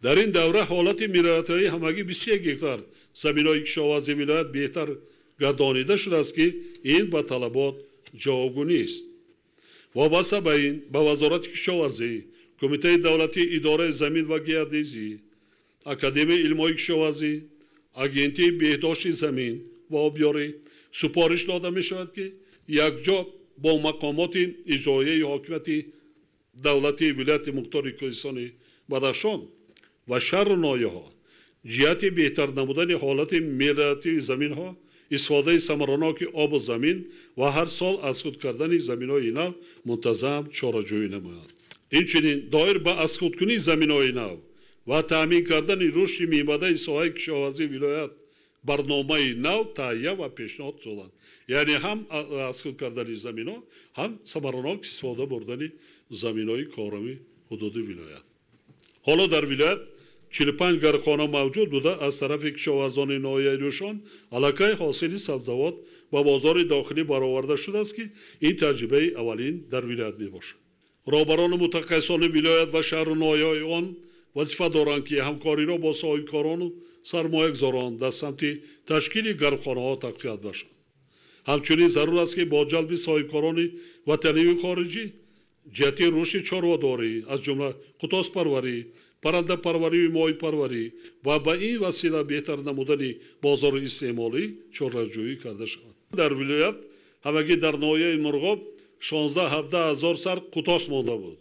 Дар ин давра ҳолати мелиоративии ҳамагӣ 21 гектар заминҳои кишоварзии вилоят беҳтар гардонида шудааст, ки ин ба талабот ҷавобгӯ нест. Вобаста ба ин ба Вазорати кишоварзӣ, Кумитаи давлатии идораи замин ва геодезӣ, Академияи илмҳои кишоварзӣ, Агентии беҳдошти замин ва обёрӣ супориш дода мешавад, ки якҷо бо мақомоти иҷроияи ҳокимияти давлатии вилояти Мухтори Кӯҳистони Бадахшон ва шаҳру ноҳияҳо ҷиҳати беҳтар намудани ҳолати мелиоративии заминҳо, истифодаи самараноки обу замин ва ҳар сол аз худ кардани заминҳои нав мунтазам чораҷӯӣ намоянд. Инчунин доир ба аз худкунии заминҳои нав ва таъмин кардани рушди минбаъдаи соҳаи кишоварзии вилоят барномаи нав таҳия ва пешниҳод созанд. Яъне ҳам аз худ кардани заминҳо, ҳам самаранок истифода бурдани заминҳои корами ҳудуди вилоят. Ҳоло дар вилоят 45 гармхона мавҷуд буда, аз тарафи кишоварзони ноҳияи Рӯшон аллакай ҳосили сабзавот ба бозори дохилӣ бароварда шудааст, ки ин таҷрибаи аввалин дар вилоят мебошад. Роҳбарону мутахассисони вилоят ва шаҳру ноҳияҳои он вазифа доранд, ки ҳамкориро бо соҳибкорону сармоягузорон дар самти ташкили гармхонаҳо тақвият бахшанд. Ҳамчунин зарур аст, ки бо ҷалби соҳибкорони ватаниву хориҷӣ ҷиҳати рушди чорводорӣ, аз ҷумла қутоспарварӣ, паррандапарварию моҳипарварӣ ва ба ин васила беҳтар намудани бозори истеъмолӣ чораҷӯӣ карда шавад. Дар вилоят ҳамагӣ дар ноҳияи Мурғоб 16-17 ҳазор сар қутос монда буд.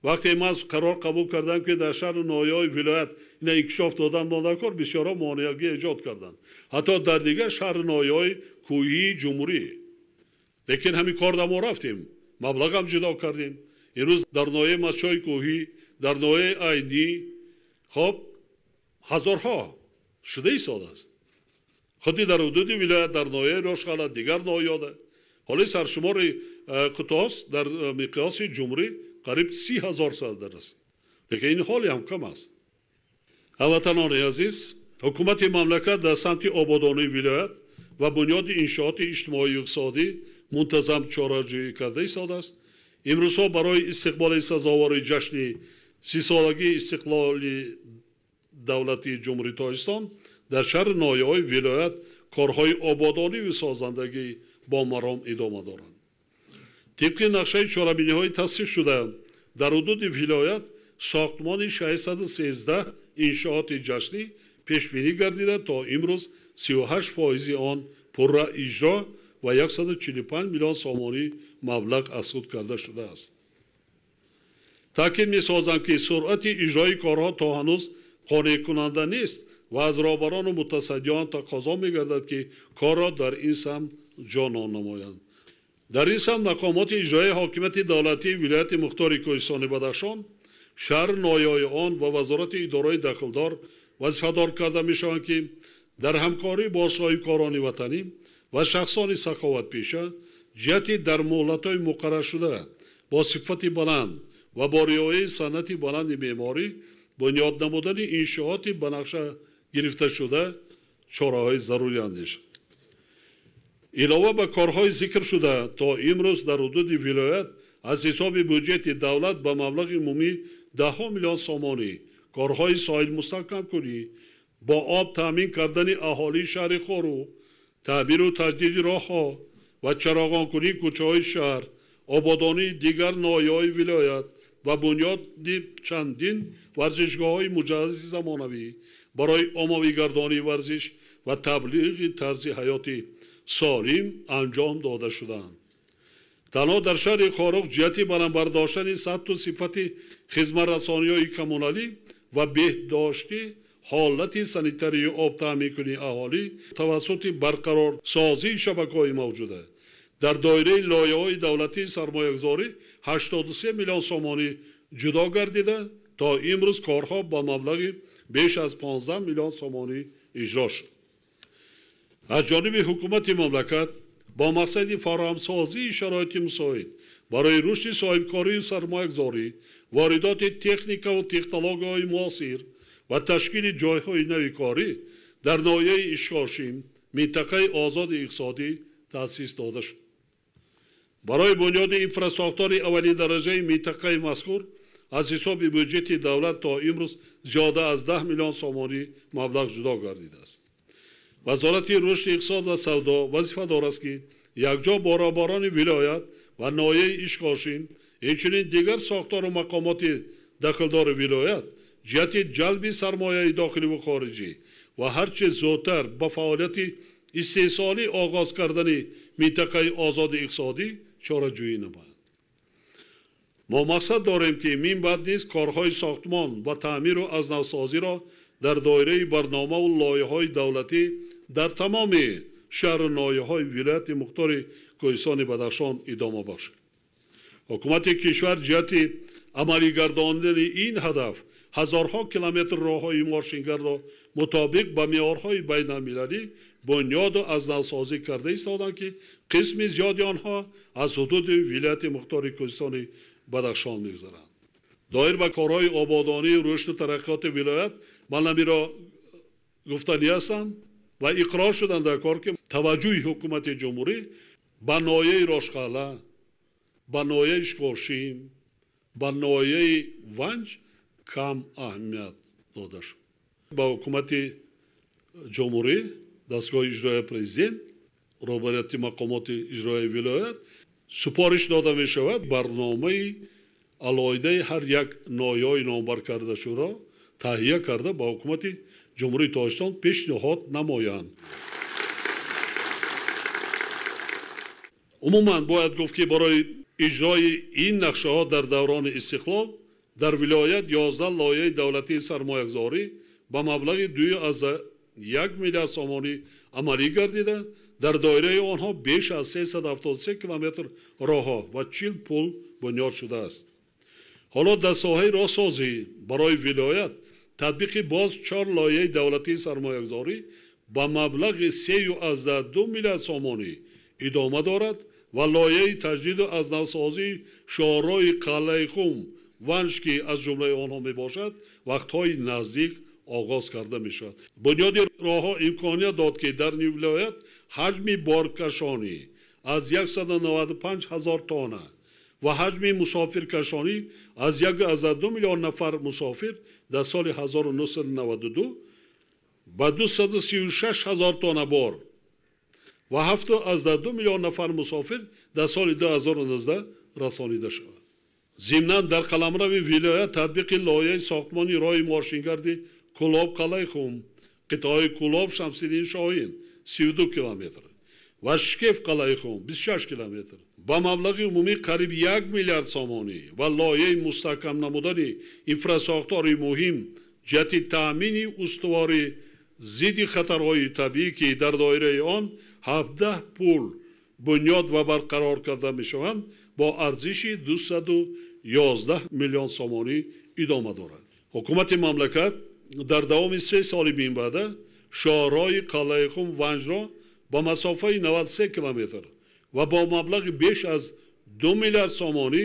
Вақте ман қарор қабул кардам, ки дар шаҳру ноҳияҳои вилоят ина инкишоф додан мондакор, бисёрҳо монеагӣ эҷод карданд, ҳатто дар дигар шаҳру ноҳияҳои кӯҳии ҷумҳурӣ. Лекин ҳамин кор мо рафтем, маблағам ҷудо кардем. Имрӯз дар ноҳияи Мастчои кӯҳӣ, дар ноҳияи Айнӣ хоб ҳазорҳо шуда истодааст. Худи дар ҳудуди вилоят, дар ноҳияи Рошқала, дигар ноҳияда ҳоли саршумори қутос дар миқёси ҷумҳурӣ қариб 30 ҳазор сар дараст. Лекин ин ҳоле ҳам кам аст. Ҳамватанони азиз, ҳукумати мамлакат дар самти ободонии вилоят ва бунёди иншооти иҷтимоию иқтисодӣ мунтазам чораҷӯӣ карда истодааст. Имрӯзҳо барои истиқболи сазовори ҷашни 30-солагии истиқлоли давлатии Ҷумҳурии Тоҷикистон дар шаҳру ноҳияҳои вилоят корҳои ободониву созандагӣ бо маром идома доранд. Тибқи нақшаи чорабиниҳои тасдиқшуда дар ҳудуди вилоят сохтмони 613 иншооти ҷашнӣ пешбинӣ гардида, то имрӯз 38% он пурра иҷро ва 145 миллион сомонӣ маблағ аз худ карда шудааст. Таъкид месозам, ки суръати иҷрои корҳо то ҳанӯз қонеъкунанда нест ва аз роҳбарону мутасаддиён тақозо мегардад, ки корро дар ин самт ҷонон намоянд. Дар ин самт мақомоти иҷроияи ҳокимияти давлатии вилояти Мухтори Кӯҳистони Бадахшон, шаҳру ноҳияҳои он ва вазорати идораҳои дахлдор вазифадор карда мешаванд, ки дар ҳамкорӣ бо соҳибкорони ватанӣ ва шахсони саховатпеша ҷиҳати дар муҳлатҳои муқарраршуда бо сифати баланд ва бо риояи санъати баланди меъморӣ бунёд намудани иншооти ба нақша гирифташуда чораҳои зарурӣ андешанд. Илова ба корҳои зикршуда, то имрӯз дар ҳудуди вилоят аз ҳисоби буҷети давлат ба маблағи умумӣ даҳҳо миллион сомонӣ корҳои соҳилмустаҳкамкунӣ, бо об таъмин кардани аҳолии шаҳри Хоруғ, таъмиру таҷдиди роҳҳо ва чароғонкунии кӯчаҳои шаҳр, ободонии дигар ноҳияҳои вилоят ва бунёди чандин варзишгоҳҳои муҷаҳҳази замонавӣ барои оммавигардонии варзиш ва таблиғи тарзи ҳаёти солим анҷом дода шудаанд. Танҳо дар шаҳри Хоруғ ҷиҳати баланд бардоштани сатҳу сифати хизматрасониҳои коммуналӣ ва беҳдошти ҳолати санитарии об таъминкунии аҳолӣ тавассути барқарорсозии шабакаҳои мавҷуда дар доираи лоиҳаҳои давлатии сармоягузорӣ 83 миллион сомонӣ ҷудо гардида, то имрӯз корҳо ба маблағи беш аз 15 миллион сомонӣ иҷро шуд. Аз ҷониби ҳукумати мамлакат бо мақсади фароҳамсозии шароити мусоид барои рушди соҳибкорию сармоягузорӣ, воридоти техникаву технологияҳои муосир ва ташкили ҷойҳои нави корӣ дар ноҳияи Ишкошим минтақаи озоди иқтисодӣ таъсис дода шуд. Барои бунёди инфрасохтори аввалиндараҷаи минтақаи мазкур аз ҳисоби буҷети давлат то имрӯз зиёда аз 10 миллион сомонӣ маблағ ҷудо гардидааст. Вазорати рушди иқтисод ва савдо вазифадор аст, ки якҷо бо роҳбарони вилоят ва ноҳияи Ишкошим, инчунин дигар сохтору мақомоти дахлдори вилоят ҷиҳати ҷалби сармояи дохиливу хориҷӣ ва ҳарчи зудтар ба фаъолияти истеҳсолӣ оғоз кардани минтақаи озоди иқтисодӣ чораҷӯӣ намоянд. Мо мақсад дорем, ки минбаъд низ корҳои сохтмон ва таъмиру аз навсозиро дар доираи барномаву лоиҳаҳои давлатӣ дар тамоми шаҳру ноҳияҳои вилояти мухтори Кӯҳистони Бадахшон идома бахшем. Ҳукумати кишвар ҷиҳати амалигардонидани ин ҳадаф ҳазорҳо километр роҳҳои мошингарро мутобиқ ба меъёрҳои байналмилалӣ бунёду аз навсозӣ карда истоданд, ки қисми зиёди онҳо аз ҳудуди вилояти мухтори Кӯҳистони Бадахшон мегузаранд. Доир ба корҳои ободонии рушду тараққиёти вилоят ман ҳаминро гуфтанӣ ҳастам ва иқрор шудам дар кор, ки таваҷҷӯҳи ҳукумати ҷумҳурӣ ба ноҳияи Рошқалъа, ба ноҳияи Ишкошим, ба ноҳияи Ванҷ кам аҳамият дода шуд. Ба ҳукумати ҷумҳурӣ, дастгоҳи иҷроияи президент, роҳбарияти мақомоти иҷроияи вилоят супориш дода мешавад барномаи алоҳидаи ҳар як ноҳияҳои номбар кардашударо таҳия карда ба ҳукумати ҷумҳурии Тоҷикистон пешниҳод намоянд. Умуман бояд гуфт, ки барои иҷрои ин нақшаҳо дар даврони истиқлол дар вилоят 11 лоиҳаи давлатии сармоягузорӣ ба маблағи 2,1 миллиард сомонӣ амалӣ гардида, дар доираи онҳо беш аз 373 километр роҳҳо ва 40 пул бунёд шудааст. Ҳоло дар соҳаи роҳсозӣ барои вилоят татбиқи боз 4 лоиҳаи давлатии сармоягузорӣ ба маблағи 3,2 миллиард сомонӣ идома дорад ва лоиҳаи таҷдиду аз навсозии шоҳроҳи Қалъаи Хум Ванҷ, ки аз ҷумлаи онҳо мебошад, вақтҳои наздик оғоз карда мешавад. Бунёди роҳҳо имконият дод, ки дар вилоят ҳаҷми боркашонӣ аз 195 ҳазор тонна ва ҳаҷми мусофиркашонӣ аз 1,2 миллион нафар мусофир дар соли 1992 ба 236 ҳазор тонна бор ва 7,2 миллион нафар мусофир дар соли 2019 расонида шавад. Зимнан дар қаламрави вилоят татбиқи лоиҳаи сохтмони роҳи мошингарди Кӯлоб Қалъаи Хум, қитъаи Кӯлоб Шамсиддин Шоҳин 32 километр ва Шкеф Қалъаи Хум 26 километр ба маблағи умумӣ қариб 1 миллиард сомонӣ ва лоиҳаи мустаҳкам намудани инфрасохтори муҳим ҷиҳати таъмини устувори зидди хатарҳои табиӣ, ки дар доираи он 17 пул бунёд ва барқарор карда мешаванд, бо арзиши 211 миллион сомонӣ идома дорад. Ҳукумати мамлакат дар давоми 3 соли минбаъда шоҳроҳи Қалъаи Хум Ванҷро ба масофаи 93 километр ва бо маблағи беш аз 2 миллиард сомонӣ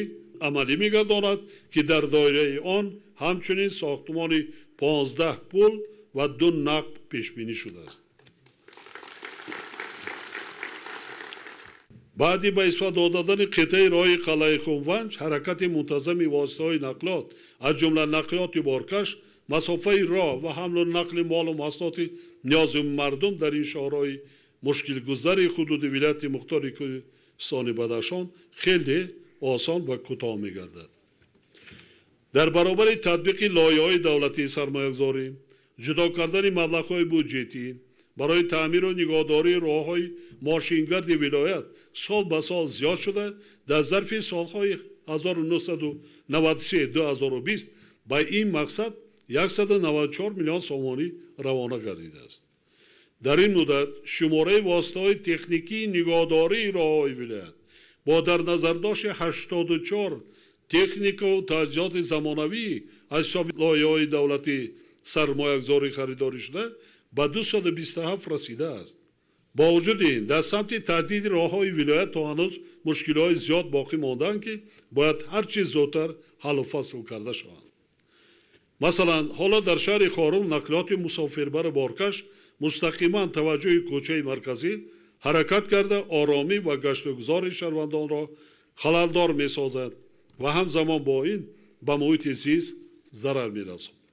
амалӣ мегардонад, ки дар доираи он ҳамчунин сохтмони 15 пул ва 2 нақб пешбинӣ шудааст. Баъди ба истифода додани қитъаи роҳи Қалъаи Хум Ванҷ, ҳаракати мунтазами воситаҳои нақлиёт, аз ҷумла нақлиёти боркаш, масофаи роҳ ва ҳамлу нақли молу маҳсулоти ниёзи мардум дар ин шоҳроҳи мушкилгузари ҳудуди вилояти мухтори Кӯҳистони Бадахшон хеле осон ва кӯтоҳ мегардад. Дар баробари татбиқи лоиҳаҳои давлатии сармоягузорӣ, ҷудо кардани маблағҳои буҷетӣ барои таъмиру нигоҳдории роҳҳои мошингарди вилоят сол ба сол зиёд шуда, дар зарфи солҳои 1993-2020 ба ин мақсад 194 миллион сомонӣ равона гардидааст. Дар ин муддат шумораи воситаҳои техникии нигоҳдории роҳҳои вилоят бо дар назардошти 84 техникаву таҷҳизоти замонавӣ аз ҳисоби лоиҳаҳои давлатӣ сармоягузорӣ харидорӣ шуда ба 227 расидааст. Бо вуҷуди ин, дар самти таҷдиди роҳҳои вилоят то ҳанӯз мушкилиҳои зиёд боқӣ мондаанд, ки бояд ҳар чиз зудтар ҳаллу фасл карда шаванд. Масалан, ҳоло дар шаҳри Хоруғ нақлиёти мусофирбару боркаш мустақиман таваҷҷӯҳи кӯчаи марказӣ ҳаракат карда, оромӣ ва гаштугузори шаҳрвандонро халалдор месозад ва ҳамзамон бо ин ба муҳити зист зарар мерасонад.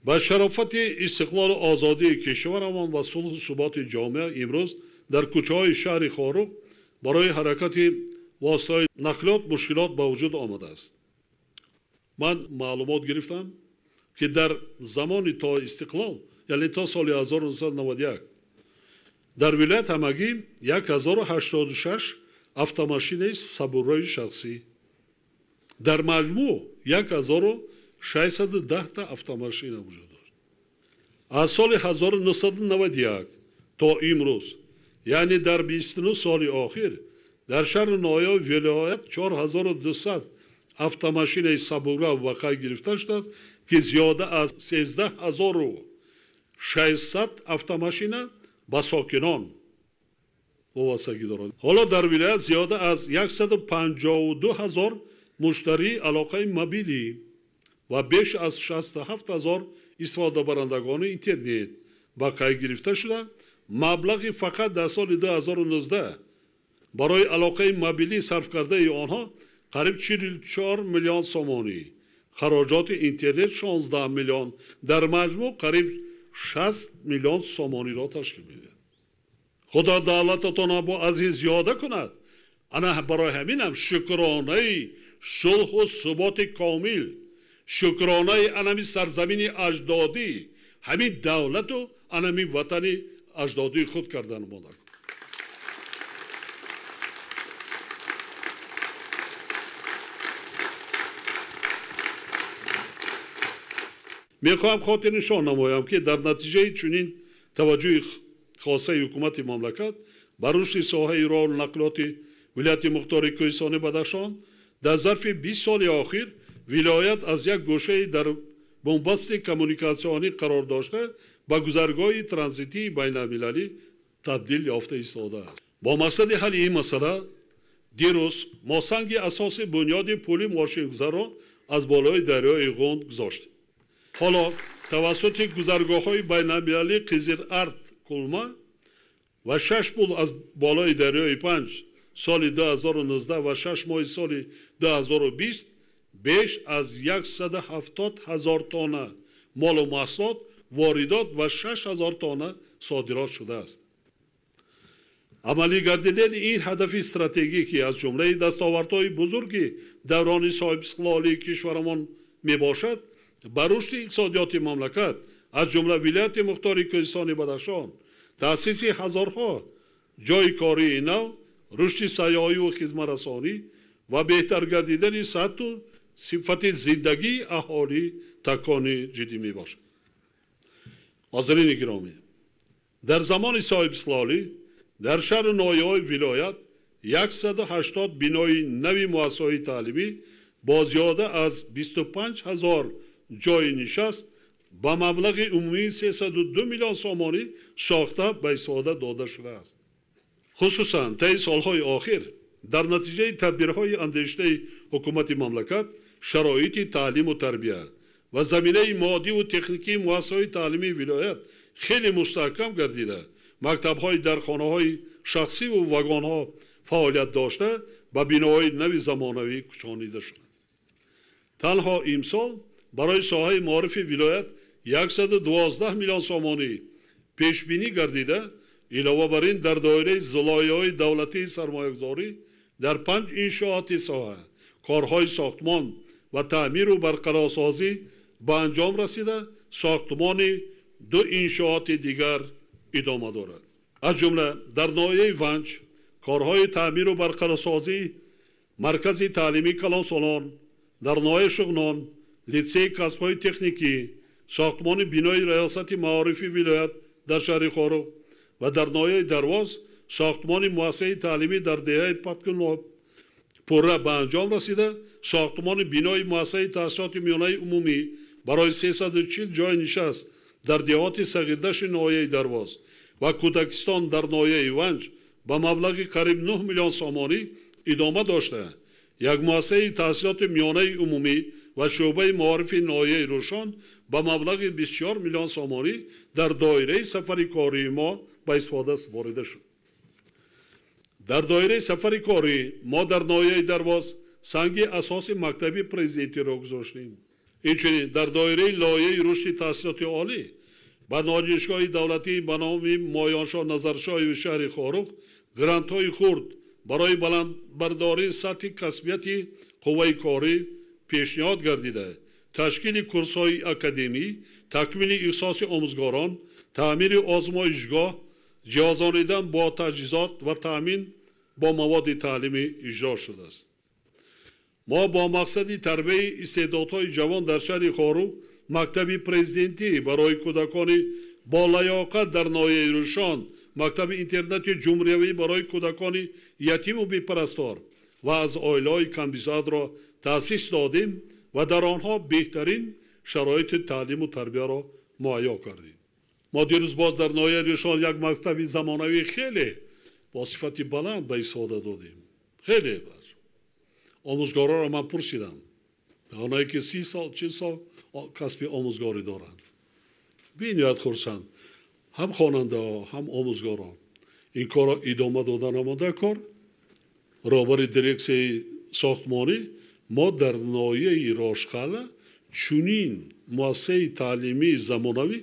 Ба шарофати истиқлолу озодии кишварамон ва сулҳу суботи ҷомеа имрӯз дар кӯчаҳои шаҳри Хоруғ барои ҳаракати воситаҳои нақлиёт мушкилот ба вуҷуд омадааст. Ман маълумот гирифтам, ки дар замони то истиқлол яъне то соли 1991 дар вилоят ҳамагӣ 1086 автомошинаи сабуррои шахсӣ, дар маҷмӯъ 1610 та автомошина вуҷуд дошт. Аз соли 1991 то имрӯз, яъне дар 29 соли охир, дар шаҳру ноҳияҳои вилоят 4200 автомошинаи сабурра ба қайд гирифта шудааст, ки зиёда аз 13600 автомошина ба сокинон вобастагӣ дорад. Ҳоло дар вилоят зиёда аз 152 ҳазор муштарии алоқаи мобилӣ ва беш аз 67 ҳазор истифодабарандагони интернет ба қайд гирифта шуда, маблағи фақат дар соли 2019 барои алоқаи мобилӣ сарф кардаи онҳо қариб 44 миллион сомонӣ, хароҷоти интернет 16 миллион, дар маҷмӯъ қариб 60 миллион сомониро ташкил медиҳад. Худо давлататонро бо азиз зиёда кунад. Ана барои ҳаминам шукронаи сулҳу суботи комил, шукронаи анами сарзамини аҷдодӣ, ҳамин давлату анами ватани аҷдодии худ кардан монда. Мехоҳам хотирнишон намоям, ки дар натиҷаи чунин таваҷҷӯҳи хосаи ҳукумати мамлакат ба рушди соҳаи роҳу нақлиёти вилояти мухтори Кӯҳистони Бадахшон дар зарфи 20 соли охир вилоят аз як гӯшаи дар бунбасти коммуникатсионӣ қарор дошта ба гузаргоҳи транзитии байналмилалӣ табдил ёфта истодааст. Бо мақсади ҳалли ин масъала дирӯз мо санги асоси бунёди пули мошингузарро аз болои дарёи Ғунд гузоштем. Ҳоло тавассути гузаргоҳҳои байналмилалии Қизир-Арт Кулма ва шаш пул аз болои дарёи Панҷ соли 2019 ва 6 моҳи соли 2020 беш аз 170 ҳазор тонна молу маҳсулот воридот ва 6 ҳазор тонна содирот шудааст. Амалӣ гардидани ин ҳадафи стратегӣ, ки аз ҷумлаи дастовардҳои бузурги даврони соҳибистиқлолии кишварамон мебошад, ба рушди иқтисодиёти мамлакат, аз ҷумла вилояти мухтори Кӯҳистони Бадахшон, таъсиси ҳазорҳо ҷойи кории нав, рушди сайёҳиву хизматрасонӣ ва беҳтар гардидани сатҳу сифати зиндагии аҳолӣ такони ҷиддӣ мебошад. Ҳозирини гиромӣ, дар замони соҳибистиқлолӣ дар шаҳру ноҳияҳои вилоят 180 бинои нави муассисаҳои таълимӣ бо зиёда аз 25 ҳазор ҷойи нишаст ба маблағи умумии 302 миллион сомонӣ сохта ба истифода дода шудааст. Хусусан таи солҳои охир дар натиҷаи тадбирҳои андешидаи ҳукумати мамлакат шароити таълиму тарбия ва заминаи моддиву техникии муассисаҳои таълимии вилоят хеле мустаҳкам гардида, мактабҳои дар хонаҳои шахсиву вагонҳо фаъолият дошта ба биноҳои нави замонавӣ кӯчонида шуданд. Танҳо имсол барои соҳаи маорифи вилоят 112 миллион сомонӣ пешбинӣ гардида, илова бар ин дар доираи лоиҳаҳои давлатии сармоягузорӣ дар 5 иншооти соҳа корҳои сохтмон ва таъмиру барқарорсозӣ ба анҷом расида, сохтмони 2 иншооти дигар идома дорад. Аз ҷумла дар ноҳияи Ванҷ корҳои таъмиру барқарорсозии маркази таълимии калонсолон, дар ноҳияи Шуғнон литсейи касбҳои техникӣ, сохтмони бинои раёсати маорифи вилоят дар шаҳри Хоруғ ва дар ноҳияи Дарвоз сохтмони муассисаи таълимӣ дар деҳаи Паткуноб пурра ба анҷом расида, сохтмони бинои муассисаи таҳсилоти миёнаи умумӣ барои 340 ҷойи нишаст дар деҳоти Сағирдашти ноҳияи Дарвоз ва Кӯдакистон дар ноҳияи Ванҷ ба маблағи қариб 9 миллион сомонӣ идома дошта, як муассисаи таҳсилоти миёнаи умумӣ ва шӯъбаи маорифи ноҳияи Рӯшон ба маблағи 24 миллион сомонӣ дар доираи сафари кории мо ба истифода супорида шуд. Дар доираи сафари корӣ мо дар ноҳияи Дарвоз санги асоси мактаби президентиро гузоштем. Инчунин дар доираи лоиҳаи рушди таҳсилоти олӣ ба донишгоҳи давлатии ба номи Моёншоҳ Назаршоҳеви шаҳри Хоруғ грантҳои хурд барои баландбардории сатҳи касбияти қувваи корӣ пешниҳод гардида, ташкили курсҳои академӣ, такмили ихтисоси омӯзгорон, таъмири озмоишгоҳ, ҷиҳозонидан бо таҷҳизот ва таъмин бо маводи таълимӣ иҷро шудааст. Мо бо мақсади тарбияи истеъдодҳои ҷавон дар шаҳри Хоруғ мактаби президентӣ барои кӯдакони болаёқат дар ноҳияи Рӯшон, мактаби интернати ҷумҳуриявӣ барои кӯдакони ятиму бепарастор ва аз оилаҳои камбизоатро таъсис додем ва дар онҳо беҳтарин шароити таълиму тарбияро муҳайё кардем. Мо дирӯз боз дар ноҳияи Рӯшон як мактаби замонавӣ хеле бо сифати баланд ба истифода додем. Хеле омӯзгоронро ман пурсидам, онҳое ки 30 сол, 40 сол касби омӯзгорӣ доранд, бениҳоят хурсанд, ҳам хонандаҳо, ҳам омӯзгорон. Ин корро идома дода намонда кор. Роҳбари дирексияи сохтмонӣ мо дар ноҳияи Рошқалъа чунин муассисаи таълимии замонавӣ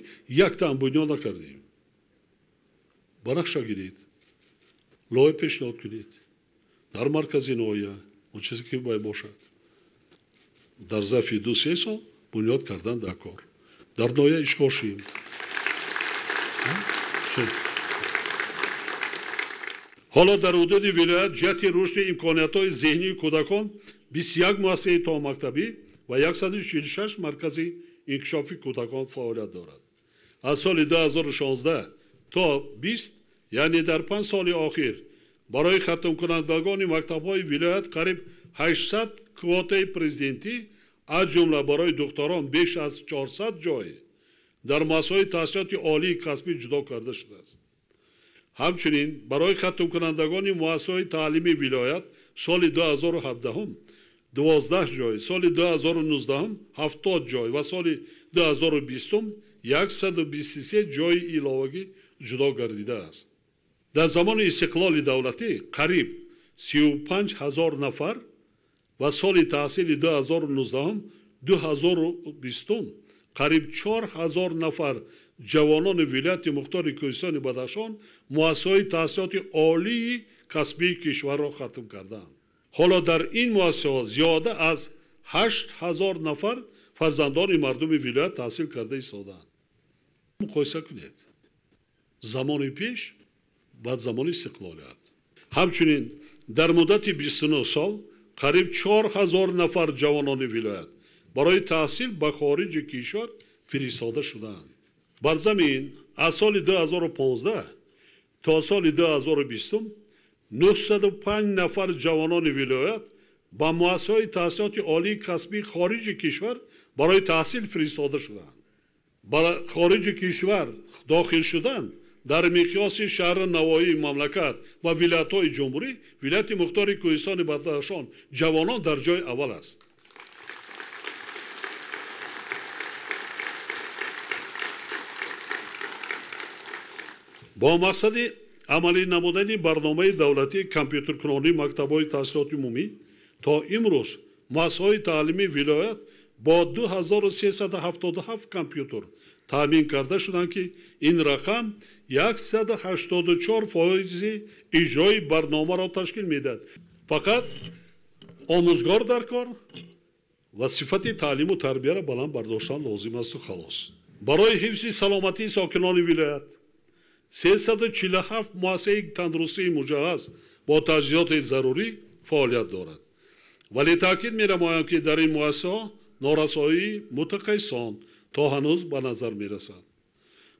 яктаам бунёд накардем. Ба нақша гиред, лоиҳа пешниҳод кунед дар маркази ноҳия, он чизе ки бояд бошад. Дар зарфи 2-3 сол бунёд кардан дар кор. Дар ноҳия Ишкошим. Ҳоло дар ҳудуди вилоят ҷиҳати рушди имкониятҳои зеҳнии кӯдакон 21 муассисаи томактабӣ ва 146 маркази инкишофи кӯдакон фаъолият дорад. Аз соли 2016 то 20, яъне дар 5 соли охир, барои хатмкунандагони мактабҳои вилоят қариб 800 квотаи президентӣ, аз ҷумла барои духтарон беш аз 400 ҷой дар муассисаҳои таҳсилоти олии касбӣ ҷудо карда шудааст. Ҳамчунин барои хатмкунандагони муассисаҳои таълимии вилоят соли 2017 12 ҷой, соли 2019 70 ҷой ва соли 2020 123 ҷойи иловагӣ ҷудо гардидааст. Дар замони истиқлоли давлатӣ қариб 35 ҳазор нафар ва соли таҳсили 2019-2020 қариб 4 ҳазор нафар ҷавонони вилояти Мухтори Кӯҳистони Бадахшон муассисаҳои таҳсилоти олии касбии кишварро хатм карданд. Ҳоло дар ин муассисаҳо зиёда аз 8 ҳазор нафар фарзандони мардуми вилоят таҳсил карда истодаанд. Муқоиса кунед замони пеш баъд замони истиқлолият. Ҳамчунин дар муддати 29 сол қариб 4 ҳазор нафар ҷавонони вилоят барои таҳсил ба хориҷи кишвар фиристода шудаанд. Бар замин аз соли 2015 то соли 2020 905 нафар ҷавонони вилоят ба муассисаҳои таҳсилоти олии касбии хориҷи кишвар барои таҳсил фиристода шудаанд. Ба хориҷи кишвар дохил шудан дар миқёси шаҳри навоии мамлакат ва вилоятҳои ҷумҳурӣ, вилояти Мухтори Кӯҳистони Бадахшон ҷавонон дар ҷои аввал аст. Бо мақсади амалӣ намудани барномаи давлатии компютеркунонии мактабҳои таҳсилоти умумӣ то имрӯз муассисаҳои таълимии вилоят бо 2377 компютер таъмин карда шуданд, ки ин рақам 184% иҷрои барномаро ташкил медиҳад. Фақат омӯзгор дар кор ва сифати таълиму тарбияро баланд бардоштан лозим асту халос. Барои ҳифзи саломатии сокинони вилоят 347 муассисаи тандурустии муҷаҳҳаз бо таҷҳизоти зарурӣ фаъолият дорад. Вале таъкид менамоям, ки дар ин муассисаҳо норасоии мутақайсон то ҳанӯз ба назар мерасад.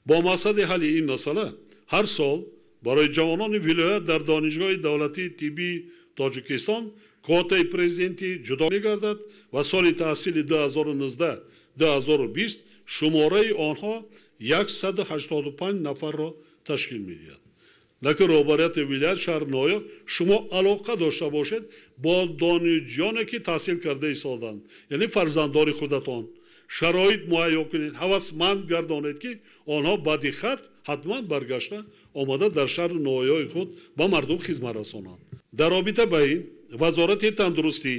Бо мақсади ҳалли ин масъала ҳар сол барои ҷавонони вилоят дар Донишгоҳи давлатии тиббии Тоҷикистон квотаи президентӣ ҷудо мегардад ва соли таҳсили 2019-2020 шумораи онҳо 185 нафарро ташкил медиҳад. Лекин роҳбарияти вилоят, шаҳр, ноҳия шумо алоқа дошта бошед бо донишҷӯёне ки таҳсил карда истоданд, яъне фарзандони худатон. Шароит муҳайё кунед, ҳавасманд гардонед, ки онҳо баъди хат ҳатман баргашта омада дар шаҳру ноҳияҳои худ ба мардум хизмат расонанд. Дар робита ба ин Вазорати тандурустӣ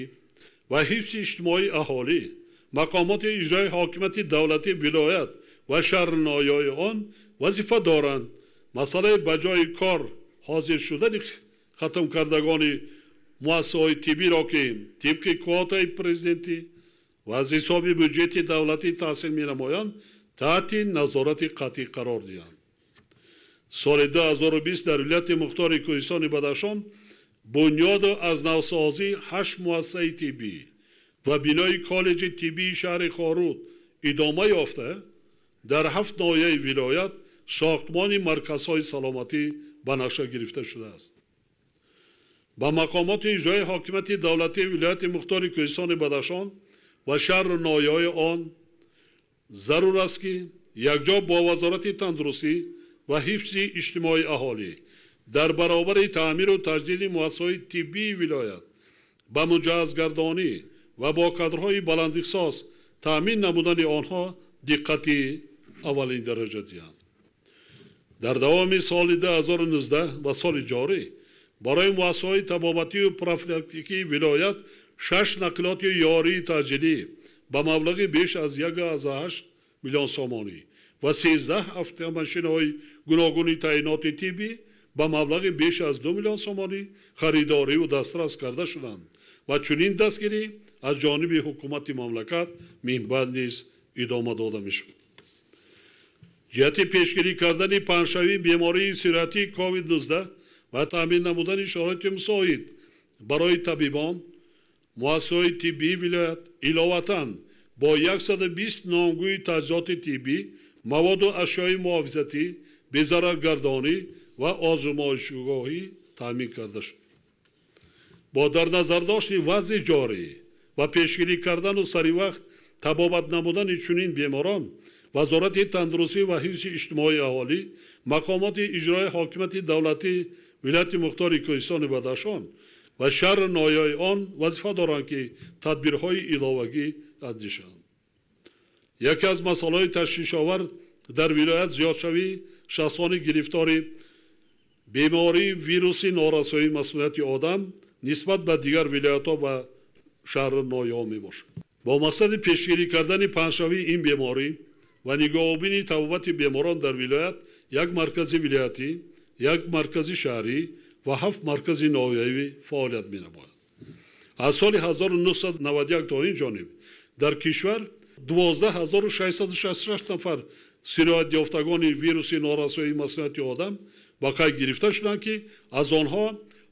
ва ҳифзи иҷтимоии аҳолӣ, мақомоти иҷрои ҳокимияти давлатии вилоят ва шаҳру ноҳияҳои он вазифа доранд масъалаи ба ҷои кор ҳозир шудани хатмкардагони муассисаҳои тиббиро, ки тибқи квотаи президентӣ ва аз ҳисоби бюджети давлатӣ таҳсил менамоянд, таҳти назорати қатъӣ қарор диҳанд. Соли 2020 дар вилояти мухтори Кӯҳистони Бадахшон бунёду аз навсозии 8 муассисаи тиббӣ ва бинои коллеҷи тиббии шаҳри Хоруғ идома ёфта, дар 7 ноҳияи вилоят сохтмони марказҳои саломатӣ ба нақша гирифта шудааст. Ба мақомоти иҷроии ҳокимияти давлатии вилояти мухтори Кӯҳистони Бадахшон ва шаҳру ноҳияҳои он зарур аст, ки якҷо бо Вазорати тандурустӣ ва ҳифзи иҷтимоии аҳолӣ дар баробари таъмиру таҷдиди муассисаҳои тиббии вилоят ба муҷаҳҳазгардонӣ ва бо кадрҳои баландихтисос таъмин намудани онҳо диққати аввалин дараҷа диҳанд. Дар давоми соли 2019 ва соли ҷорӣ барои муассисаҳои табобатию профилактикии вилоят 6 нақлиёти ёрии таъҷилӣ ба маблағи беш аз 1,8 миллион сомонӣ ва 13 автомошинаҳои гуногуни таъиноти тиббӣ ба маблағи беш аз 2 миллион сомонӣ харидориву дастрас карда шуданд ва чунин дастгирӣ аз ҷониби ҳукумати мамлакат минбаъд низ идома дода мешавад. Ҷиҳати пешгирӣ кардани паҳншавии бемории сироятии COVID-19 ва таъмин намудани шароити мусоид барои табибон, муассисаҳои тиббии вилоят иловатан бо 120 номгӯи таҷҳизоти тиббӣ, маводу ашёи муҳофизатӣ, безараргардонӣ ва озмоишгоҳӣ таъмин карда шуд. Бо дар назардошти вазъи ҷорӣ ва пешгирӣ кардану саривақт табобат намудани чунин беморон, Вазорати тандурустӣ ва ҳифзи иҷтимоии аҳолӣ, мақомоти иҷроии ҳокимияти давлатии вилояти мухтори Кӯҳистони Бадахшон ва шаҳру ноҳияҳои он вазифа доранд, ки тадбирҳои иловагӣ андешанд. Яке аз масъалаҳои ташвишовар дар вилоят зиёдшавии шахсони гирифтори бемории вируси норасоии масунияти одам нисбат ба дигар вилоятҳо ва шаҳру ноҳияҳо мебошад. Бо мақсади пешгирӣ кардани паҳншавии ин беморӣ ва нигоҳубини табобати беморон дар вилоят як маркази вилоятӣ, як маркази шаҳрӣ ва 7 маркази ноҳиявӣ фаъолият менамояд. Аз соли 1991 то ин ҷониб дар кишвар 12666 нафар сироятёфтагони вируси норасоии масунияти одам ба қайд гирифта шуданд, ки аз онҳо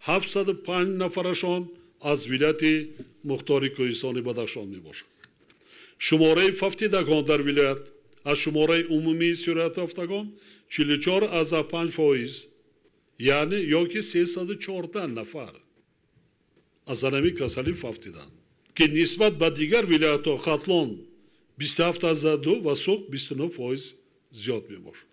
705 нафарашон аз вилояти мухтори Кӯҳистони Бадахшон мебошанд. Шумораи фавтидагон дар вилоят аз шумораи умумии сироятёфтагон 44,5%, яъне ёки 314 нафар аз ҳамин касалӣ фавтиданд, ки нисбат ба дигар вилоятҳо Хатлон 27,2 ва Суғд 29% зиёд мебошад.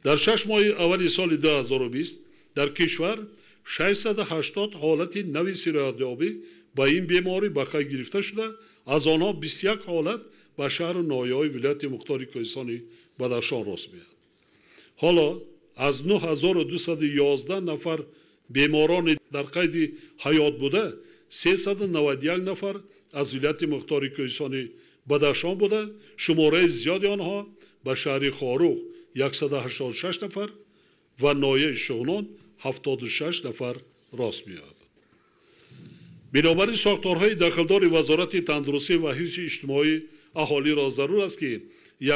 Дар 6 моҳи аввали соли 2020 дар кишвар 680 ҳолати нави сироятёбӣ ба ин беморӣ ба қайд гирифта шуда, аз онҳо 21 ҳолат ба шаҳру ноҳияҳои вилояти мухтори Кӯҳистони Бадахшон рост меояд. Ҳоло аз 9211 нафар беморони дар қайди ҳаёт буда, 391 нафар аз вилояти мухтори Кӯҳистони Бадахшон буда, шумораи зиёди онҳо ба шаҳри Хоруғ 186 нафар ва ноҳияи Шуғнон 76 нафар рост меояд. Бинобар ин сохторҳои дахлдори Вазорати тандурустӣ ва ҳифзи иҷтимоии аҳолиро зарур аст, ки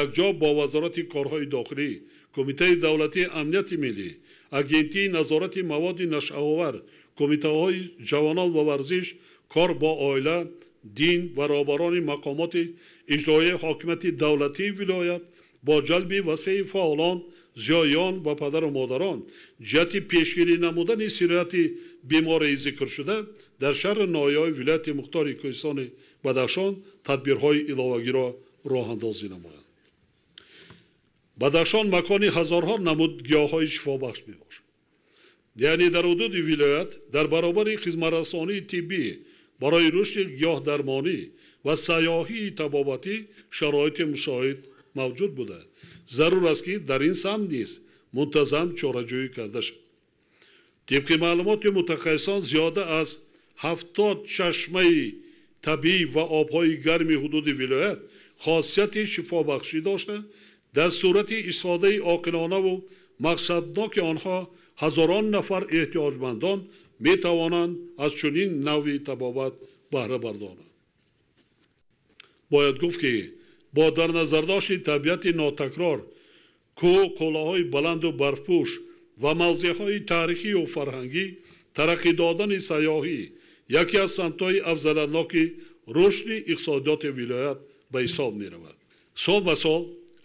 якҷо бо Вазорати корҳои дохилӣ, Кумитаи давлатии амнияти миллӣ, Агентии назорати маводи нашъаовар, кумитаҳои ҷавонон ва варзиш, кор бо оила, дин ва роҳбарони мақомоти иҷроияи ҳокимияти давлатии вилоят бо ҷалби васеи фаъолон, зиёиён ва падару модарон ҷиҳати пешгирӣ намудани сирояти бемории зикршуда дар шаҳру ноҳияҳои вилояти мухтори Кӯҳистони Бадахшон тадбирҳои иловагиро роҳандозӣ намоянд. Бадахшон макони ҳазорҳо намуд гиёҳҳои шифобахш мебошад. Яъне дар ҳудуди вилоят дар баробари хизматрасонии тиббӣ барои рушди гиёҳдармонӣ ва сайёҳии табобатӣ шароити мусоид мавҷуд буда, зарур аст, ки дар ин самт низ мунтазам чораҷӯӣ карда шавад. Тибқи маълумоти мутахассисон зиёда аз 70 чашмаи табиӣ ва обҳои гарми ҳудуди вилоят хосияти шифобахшӣ дошта, дар сурати истифодаи оқилонаву мақсадноки онҳо ҳазорон нафар эҳтиёҷмандон метавонанд аз чунин навъи табобат баҳра бардоранд. Бояд гуфт, ки бо дар назардошти табиати нотакрор, кӯҳу қуллаҳои баланду барфпӯш ва мавзеъҳои таърихию фарҳангӣ, тараққӣ додани сайёҳӣ яке аз самтҳои афзалиятноки рушди иқтисодиёти вилоят ба ҳисоб меравад. Сол ба сол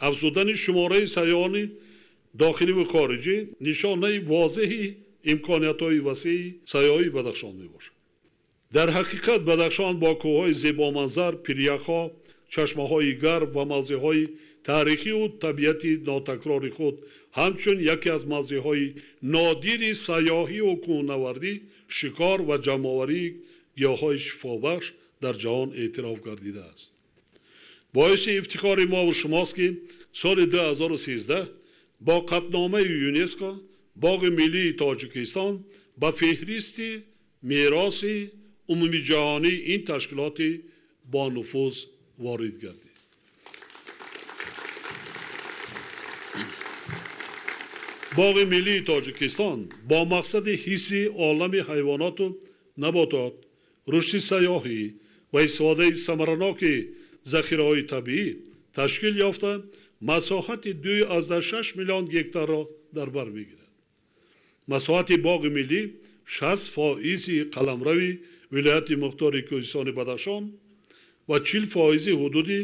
афзудани шумораи сайёҳони дохилӣ хориҷӣ нишонаи возеҳи имкониятҳои васеи сайёҳии Бадахшон мебошад. Дар ҳақиқат Бадахшон бо кӯҳҳои зебоманзар, пиряхҳо, чашмаҳои гарм ва мавзеъҳои таърихию табиати нотакрори худ ҳамчун яке аз мавзеъҳои нодири сайёҳию кӯҳнавардӣ, шикор ва ҷамъоварии гиёҳҳои шифобахш дар ҷаҳон эътироф гардидааст. Боиси ифтихори мову шумост, ки соли 2013 бо қатъномаи ЮНЕСКО Боғи миллии Тоҷикистон ба феҳристи мероси умумиҷаҳонии ин ташкилоти бонуфуз ворид гардид. Боғи миллии Тоҷикистон бо мақсади ҳифзи олами ҳайвоноту наботот, рушди сайёҳӣ ва истифодаи самараноки захираҳои табиӣ ташкил ёфта, масоҳати 2,6 миллион гектарро дар бар мегирад. Масоҳати боғи миллӣ 60% қаламрави вилояти мухтори Кӯҳистони Бадахшон ва 40% ҳудуди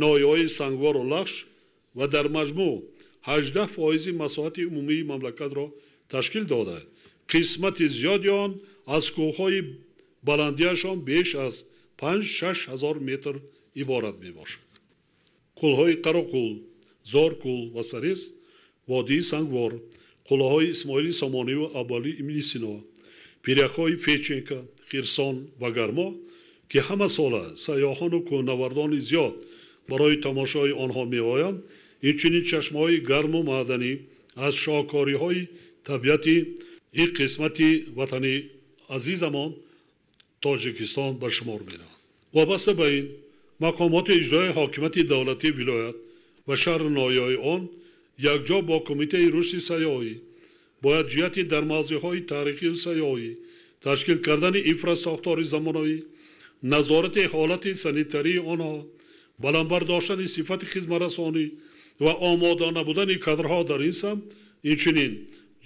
ноҳияҳои Сангвору Лахш ва дар маҷмӯъ 18% масоҳати умумии мамлакатро ташкил дода, қисмати зиёди он аз кӯҳҳои баландиашон беш аз 5-6 ҳазор метр иборат мебошад. Кӯлҳои Қароқул, Зоркул ва Сарез, водии Сангвор, қуллаҳои Исмоили Сомонӣ ва Абуалӣ ибни Сино, пиряхҳои Феченка, Хирсон ва Гармо, ки ҳама сола сайёҳону кӯҳнавардони зиёд барои тамошои онҳо меоянд, инчунин чашмаҳои гарму маъданӣ аз шоҳкориҳои табиати ин қисмати ватани азизамон Тоҷикистон ба шумор мераванд. Вобаста ба ин, мақомоти иҷроии ҳокимияти давлатии вилоят ва шаҳру ноҳияҳои он якҷо бо Кумитаи рушди сайёҳӣ бояд ҷиҳати дар мавзеъҳои таърихию сайёҳӣ ташкил кардани инфрасохтори замонавӣ, назорати ҳолати санитарии онҳо, баланд бардоштани сифати хизматрасонӣ ва омода набудани кадрҳо дар ин самт, инчунин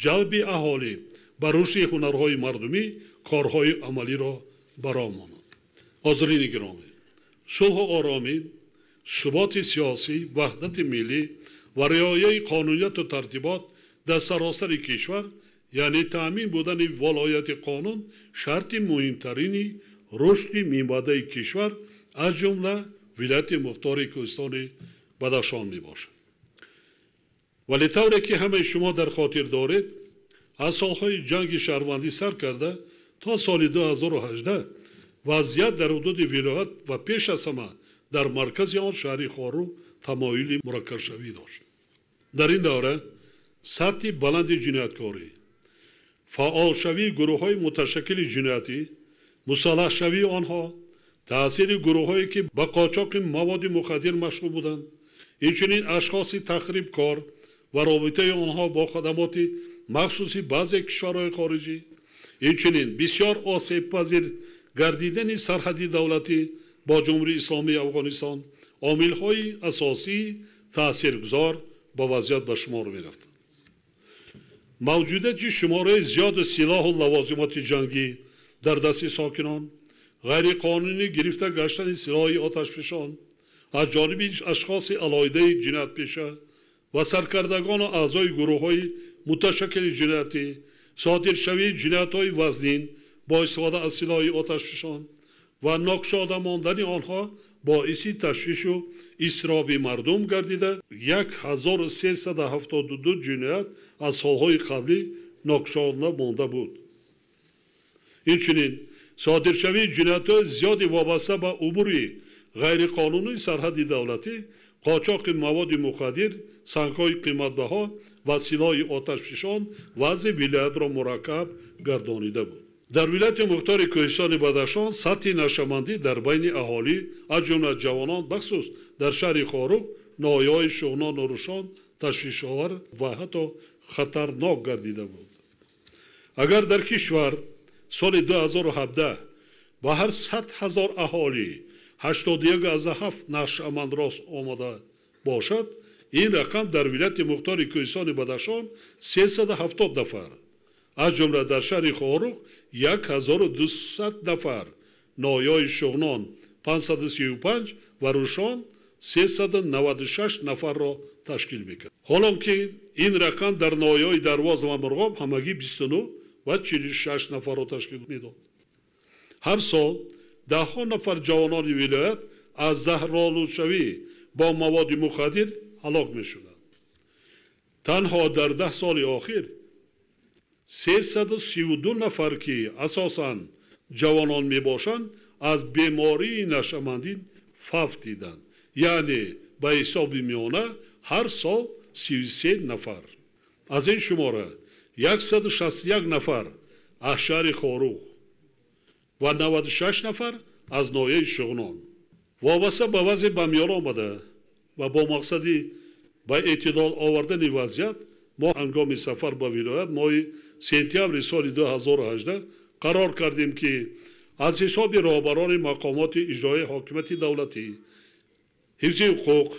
ҷалби аҳолӣ ба рушди ҳунарҳои мардумӣ корҳои амалиро бароҳ монанд. Ҳозирини гиромӣ, сулҳу оромӣ, суботи сиёсӣ, ваҳдати миллӣ ва риояи қонунияту тартибот дар саросари кишвар, яъне таъмин будани волояти қонун, шарти муҳимтарини рушди минбаъдаи кишвар, аз ҷумла вилояти мухтори Кӯҳистони Бадахшон мебошад. Вале тавре ки ҳамаи шумо дар хотир доред, аз солҳои ҷанги шаҳрвандӣ сар карда то соли 2018 вазъият дар ҳудуди вилоят ва пеш аз ҳама дар маркази он шаҳри Хоруғ тамоюли мураккабшавӣ дошт. Дар ин давра сатҳи баланди ҷинояткорӣ, фаъолшавии гурӯҳҳои муташаккили ҷиноятӣ, мусаллаҳшавии онҳо, таъсири гурӯҳҳое ки ба қочоқи маводи мухаддир машғул буданд, инчунин ашхоси тахрибкор ва робитаи онҳо бо хадамоти махсуси баъзе кишварҳои хориҷӣ, инчунин бисёр осебпазир гардидани сарҳади давлатӣ бо Ҷумҳурии Исломии Афғонистон омилҳои асосии таъсиргузор ба вазъият ба шумор мерафтанд. Мавҷудияти шумораи зиёди силоҳу лавозимоти ҷангӣ дар дасти сокинон, ғайриқонунӣ гирифта гаштани силоҳи оташфишон аз ҷониби ашхоси алоҳидаи ҷиноятпеша ва саркардагону аъзои гурӯҳҳои муташаккили ҷиноятӣ, содиршавии ҷиноятҳои вазнин бо истифода аз силоҳи оташфишон ва нокушода мондани онҳо боиси ташвишу изтироби мардум гардида, 1372 ҷиноят аз солҳои қаблӣ нокушода монда буд. Инчунин содиршавии ҷиноятҳои зиёди вобаста ба убури ғайриқонунии сарҳади давлатӣ, қочоқи маводи мухаддир, сангҳои қиматбаҳо ва силоҳи оташфишон вазъи вилоятро мураккаб гардонида буд. Дар вилояти мухтори Кӯҳистони Бадахшон сатҳи нашъамандӣ дар байни аҳолӣ, аз ҷумла ҷавонон, бахусус дар шаҳри Хоруғ, ноҳияҳои Шуғнону Рушон ташвишовар ва ҳатто хатарнок гардида буд. Агар дар кишвар соли 2017 ба ҳар 100 000 аҳолӣ 81,7 нашъаманд рост омада бошад, ин рақам дар вилояти мухтори Кӯҳистони Бадахшон 370 нафар, аз ҷумла дар шаҳри Хоруғ 1200 нафар, ноҳияи Шуғнон 535 ва Рушон 396 нафарро ташкил мекард. Ҳолон ки ин рақам дар ноҳияҳои Дарвоз ва Мурғоб ҳамагӣ 29 ва 46 нафарро ташкил медод. Ҳар сол даҳҳо нафар ҷавонони вилоят аз заҳролудшавӣ бо маводи мухаддир ҳалок мешуданд. Танҳо дар 10 соли охир 332 нафар, ки асосан ҷавонон мебошанд, аз бемории нашъамандӣ фавт диданд. Яъне ба ҳисоби миёна ҳар сол 33 нафар. Аз ин шумора 161 нафар аз шаҳри Хоруғ ва 96 нафар аз ноҳияи Шуғнон. Вобаста ба вазъи ба миён омада ва бо мақсади ба эътидол овардани вазъият, мо ҳангоми сафар ба вилоят моҳи сентябри соли 2018 қарор кардем, ки аз ҳисоби роҳбарони мақомоти иҷроии ҳокимияти давлатӣ, ҳифзи ҳуқуқ,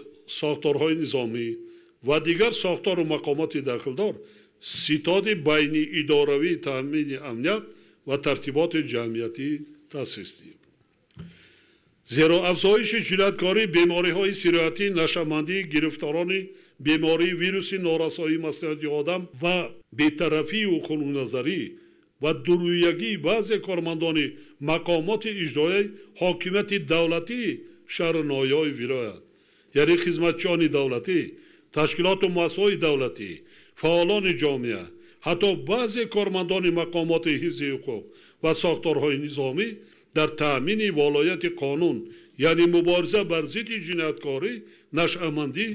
сохторҳои низомӣ ва дигар сохтору мақомоти дахлдор ситоди байниидоравии таъмини амният ва тартиботи ҷамъиятӣ таъсис диҳем. Зеро афзоиши ҷинояткорӣ, бемориҳои сироятӣ, нашъамандӣ, гирифторони бемории вируси норасоии маслиҳати одам ва бетарафию хунукназарӣ ва дурӯягии баъзе кормандони мақомоти иҷроияи ҳокимияти давлатии шаҳру ноҳияҳои вилоят, яъне хизматчиёни давлатӣ, ташкилоту муассисаҳои давлатӣ, фаъолони ҷомеа, ҳатто баъзе кормандони мақомоти ҳифзи ҳуқуқ ва сохторҳои низомӣ дар таъмини волояти қонун, яъне мубориза бар зидди ҷинояткорӣ, нашъамандӣ,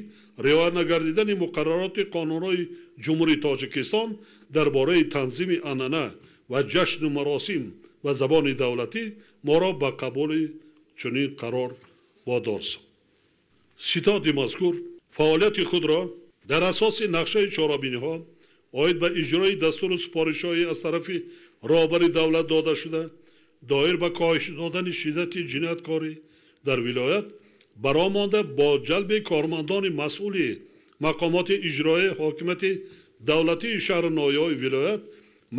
риоя нагардидани муқаррароти қонунҳои Ҷумҳурии Тоҷикистон дар бораи танзими анъана ва ҷашну маросим ва забони давлатӣ моро ба қабули чунин қарор водор сохт. Ситоди мазкур фаъолияти худро дар асоси нақшаи чорабиниҳо оид ба иҷрои дастуру супоришҳои аз тарафи роҳбари давлат дода шуда, доир ба коҳиш додани шиддати ҷинояткорӣ дар вилоят баромонда бо ҷалби кормандони масъули мақомоти иҷроияи ҳокимияти давлатии шаҳру ноҳияҳои вилоят,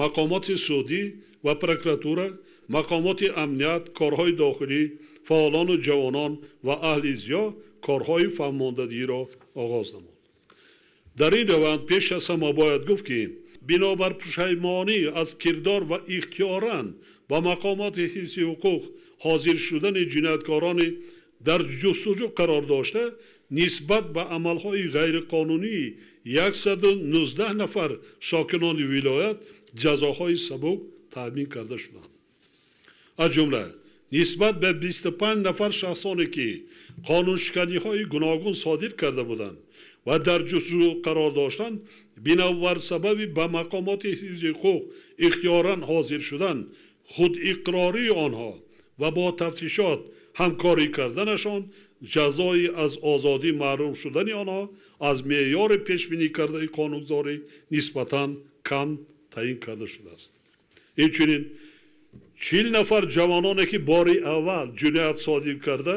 мақомоти судӣ ва прокуратура, мақомоти амният, корҳои дохилӣ, фаъолону ҷавонон ва аҳли зиё корҳои фаҳмондадиро оғоз намуд. Дар ин раванд пеш аз ҳама бояд гуфт, ки бинобар пушаймонӣ аз кирдор ва ихтиёран ба мақомоти ҳифзи ҳуқуқ ҳозир шудани ҷинояткорони дар ҷустуҷӯ қарор дошта, нисбат ба амалҳои ғайриқонунии 119 нафар сокинони вилоят ҷазоҳои сабук таъмин карда шуданд. Аз ҷумла нисбат ба 25 нафар шахсоне, ки қонуншиканиҳои гуногун содир карда буданд ва дар ҷустуҷӯ қарор доштанд, бинобар сабаби ба мақомоти ҳифзи ҳуқуқ ихтиёран ҳозир шудан, худиқрории онҳо ва бо тафтишот ҳамкорӣ карданашон, ҷазои аз озодӣ маҳрум шудани онҳо аз меъёри пешбинӣ кардаи қонунгузорӣ нисбатан кам таъин карда шудааст. Инчунин 40 нафар ҷавононе, ки бори аввал ҷиноят содир карда,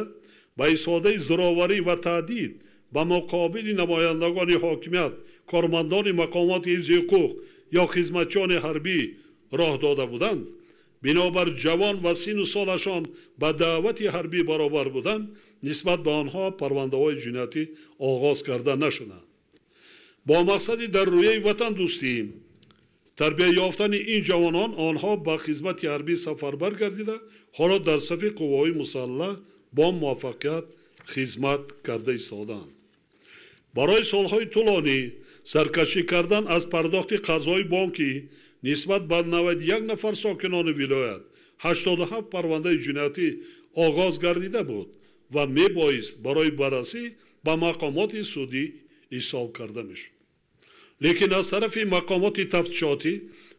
ба истифодаи зӯроварӣ ва таҳдид ба муқобили намояндагони ҳокимият, кормандони мақомоти ҳифзи ҳуқуқ ё хизматчиёни ҳарбӣ роҳ дода буданд, бинобар ҷавон ва сину солашон ба даъвати ҳарбӣ баробар буданд, нисбат ба онҳо парвандаҳои ҷиноятӣ оғоз карда нашуданд. Бо мақсади дар рӯяи ватандӯстӣ тарбия ёфтани ин ҷавонон, онҳо ба хизмати ҳарбӣ сафарбар гардида, ҳоло дар сафи қувваҳои мусаллаҳ бо муваффақият хизмат карда истодаанд. Барои солҳои тӯлонӣ саркашӣ кардан аз пардохти қарзҳои бонкӣ нисбат ба 91 нафар сокинони вилоят 87 парвандаи ҷиноятӣ оғоз гардида буд ва мебоист барои баррасӣ ба мақомоти судӣ ирсол карда мешуд. Лекин аз тарафи мақомоти тафтишотӣ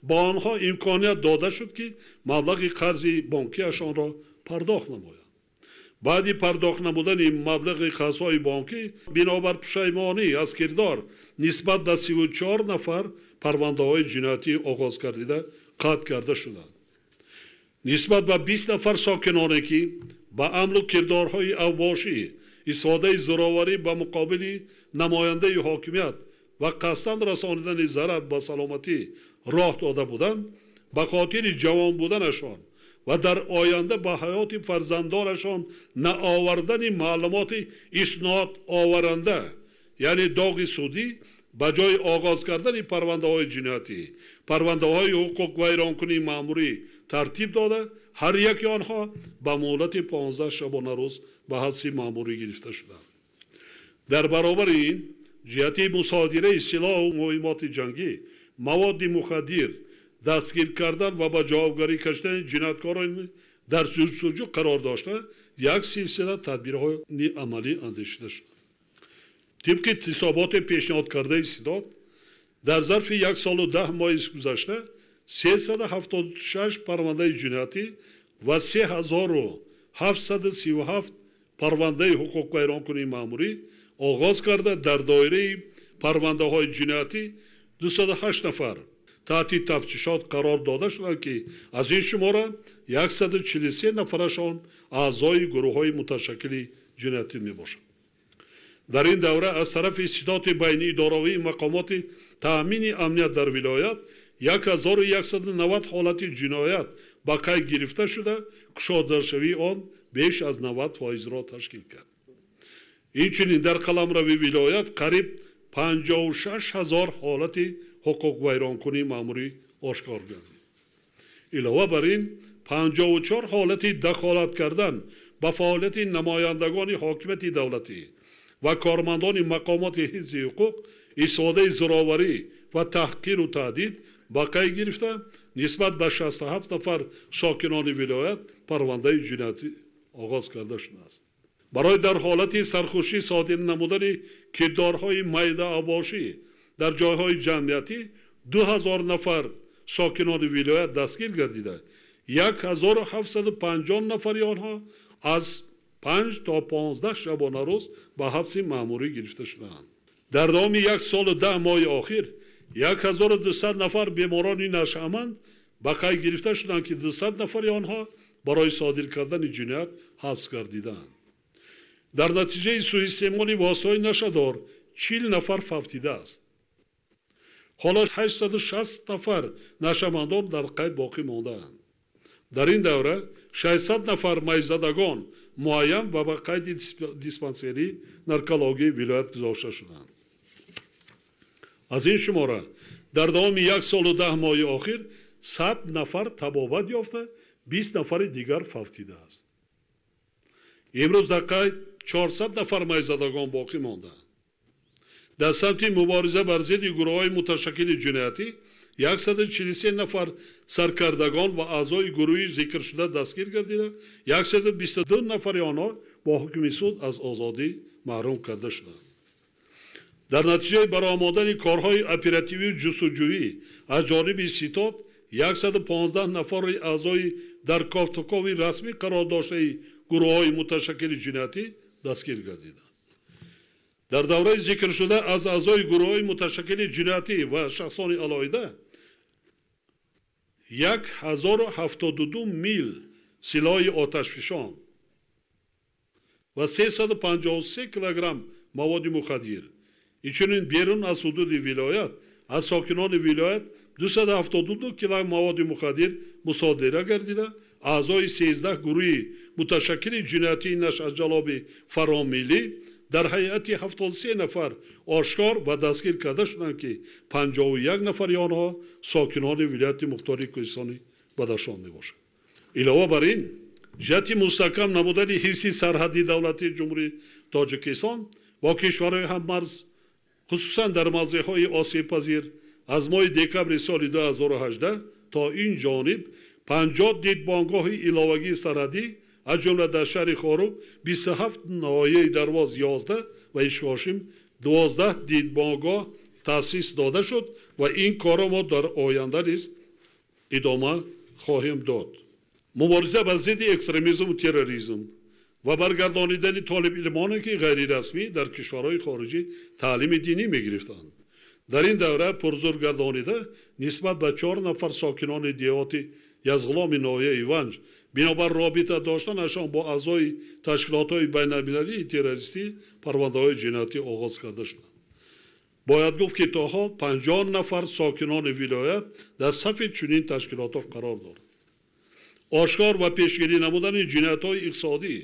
ба онҳо имконият дода шуд, ки маблағи қарзи бонкиашонро пардохт намоянд. Баъди пардохт намудани маблағи қарзҳои бонкӣ, бинобар пушаймонӣ аз кирдор нисбат ба 34 нафар парвандаҳои ҷиноятӣ оғоз гардида қатъ карда шуданд. Нисбат ба 20 нафар сокиноне, ки Ба амру кирдорҳои авбошӣ, истифодаи зӯроварӣ ба муқобили намояндаи ҳокимият ва қасдан расонидани зарар ба саломатӣ роҳ дода буданд, ба хотири ҷавон буданашон ва дар оянда ба ҳаёти фарзандонашон наовардани маълумоти иснод оваранда, яъне доғи судӣ, ба ҷои оғоз кардани парвандаҳои ҷиноятӣ, парвандаҳои ҳуқуқвайронкунии маъмурӣ тартиб дода, ҳар яки онҳо ба муҳлати 15 шабонарӯз ба ҳабси маъмурӣ гирифта шуданд. Дар баробари ин, ҷиҳати мусодираи силоҳу муҳиммоти ҷангӣ, маводи мухаддир, дастгир кардан ва ба ҷавобгарӣ кашидани ҷинояткорони дар ҷустуҷӯ қарор дошта, як силсила тадбирҳои амалӣ андешида шуд. Тибқи ҳисоботи пешниҳод кардаи ситод, дар зарфи 1 солу 10 моҳи гузашта 376 парвандаи ҷиноятӣ ва 3737 парвандаи ҳуқуқвайронкунии маъмурӣ оғоз карда, дар доираи парвандаҳои ҷиноятӣ 208 нафар таҳти тафтишот қарор дода шуданд, ки аз ин шумора 143 нафарашон аъзои гурӯҳҳои муташаккили ҷиноятӣ мебошанд. Дар ин давра аз тарафи ситоди байниидоравии мақомоти таъмини амният дар вилоят 1190 ҳолати ҷиноят ба қайд гирифта шуда, кушодашавии он беш аз 90%-ро ташкил кард. Инчунин дар қаламрави вилоят қариб 56 ҳазор ҳолати ҳуқуқвайронкунии маъмурӣ ошкор гардид. Илова бар ин, 54 ҳолати дахолат кардан ба фаъолияти намояндагони ҳокимияти давлатӣ ва кормандони мақомоти ҳифзи ҳуқуқ, истифодаи зӯроварӣ ва таҳқиру таҳдид ба қайд гирифта, нисбат ба 67 нафар сокинони вилоят парвандаи ҷиноятӣ оғоз карда шудааст. Барои дар ҳолати сархушӣ содир намудани кирдорҳои майдаавбошӣ дар ҷойҳои ҷамъиятӣ 2000 нафар сокинони вилоят дастгир гардида, 1750 нафари онҳо аз 5 то 15 шабонарӯз ба ҳабси маъмурӣ гирифта шудаанд. Дар давоми 1 солу 10 моҳи охир 1200 нафар беморони нашъаманд ба қайд гирифта шуданд, ки 200 нафари онҳо барои содир кардани ҷиноят ҳабс гардидаанд. Дар натиҷаи суистеъмоли воситаҳои нашъадор 40 нафар фавтидааст. Ҳоло 860 нафар нашъамандон дар қайд боқӣ мондаанд. Дар ин давра 600 нафар майзадагон муайян ва ба қайди диспансерии наркологияи вилоят гузошта шуданд. Аз ин шумора дар давоми 1 солу 10 моҳи охир 100 нафар табобат ёфта, 20 нафари дигар фавтидааст. Имрӯз дар қайд 400 нафар майзадагон боқӣ мондаанд. Дар самти мубориза бар зидди гурӯҳҳои муташаккили ҷиноятӣ 143 нафар саркардагон ва аъзои гурӯҳи зикршуда дастгир гардида, 122 нафари онҳо бо ҳукми суд аз озодӣ маҳрум карда шуданд. Дар натиҷаи баромадани корҳои оперативию ҷустуҷӯӣ аз ҷониби ситод 115 нафари аъзои дар кофтукови расмӣ қарор доштаи гурӯҳҳои муташаккили ҷиноятӣ дастгир гардиданд. Дар давраи зикршуда аз аъзои гурӯҳҳои муташаккили ҷиноятӣ ва шахсони алоҳида 1072 мил силоҳи оташфишон ва 353 килограмм маводи мухаддир, инчунин берун аз ҳудуди вилоят аз сокинони вилоят 272 килограмм маводи мухаддир мусодира гардида, аъзои 13 гурӯҳи муташаккили ҷиноятии нашъаҷалоби фаромиллӣ дар ҳайати 73 нафар ошкор ва дастгир карда шуданд, ки 51 нафари онҳо сокинони вилояти мухтори Кӯҳистони Бадахшон мебошанд. Илова бар ин, ҷиҳати мустаҳкам намудани ҳифзи сарҳади давлатии Ҷумҳурии Тоҷикистон бо кишварҳои ҳаммарз, хусусан дар мавзеъҳои осебпазир, аз моҳи декабри соли 2018 то ин ҷониб 50 дидбонгоҳи иловагии сарҳадӣ, аз ҷумла дар шаҳри Хоруғ 27, ноҳияи Дарвоз 11 ва Ишкошим 12 дидбонгоҳ таъсис дода шуд ва ин корро мо дар оянда низ идома хоҳем дод. Мубориза бар зидди экстремизму терроризм ва баргардонидани толибилмоне, ки ғайрирасмӣ дар кишварҳои хориҷӣ таълими динӣ мегирифтанд. Дар ин давра пурзур гардонида нисбат ба 4 нафар сокинони деҳоти Язғуломи ноҳияи Ванҷ Бинобар робита доштанашон бо аъзои ташкилотҳои байналмилалии террористӣ парвандаҳои ҷиноятӣ оғоз карда шуданд. Бояд гуфт, ки то ҳол 50 нафар сокинони вилоят дар сафи чунин ташкилотҳо қарор доранд. Ошкор ва пешгирӣ намудани ҷиноятҳои иқтисодӣ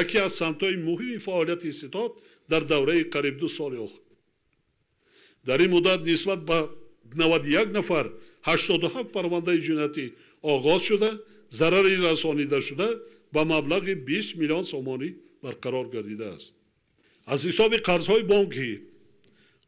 яке аз самтҳои муҳими фаъолияти ситод дар давраи қариб 2 соли охир. Дар ин муддат нисбат ба 91 нафар 87 парвандаи ҷиноятӣ оғоз шуда, зарари расонида шуда ба маблағи 20 миллион сомонӣ барқарор гардидааст. Аз ҳисоби қарзҳои бонкӣ,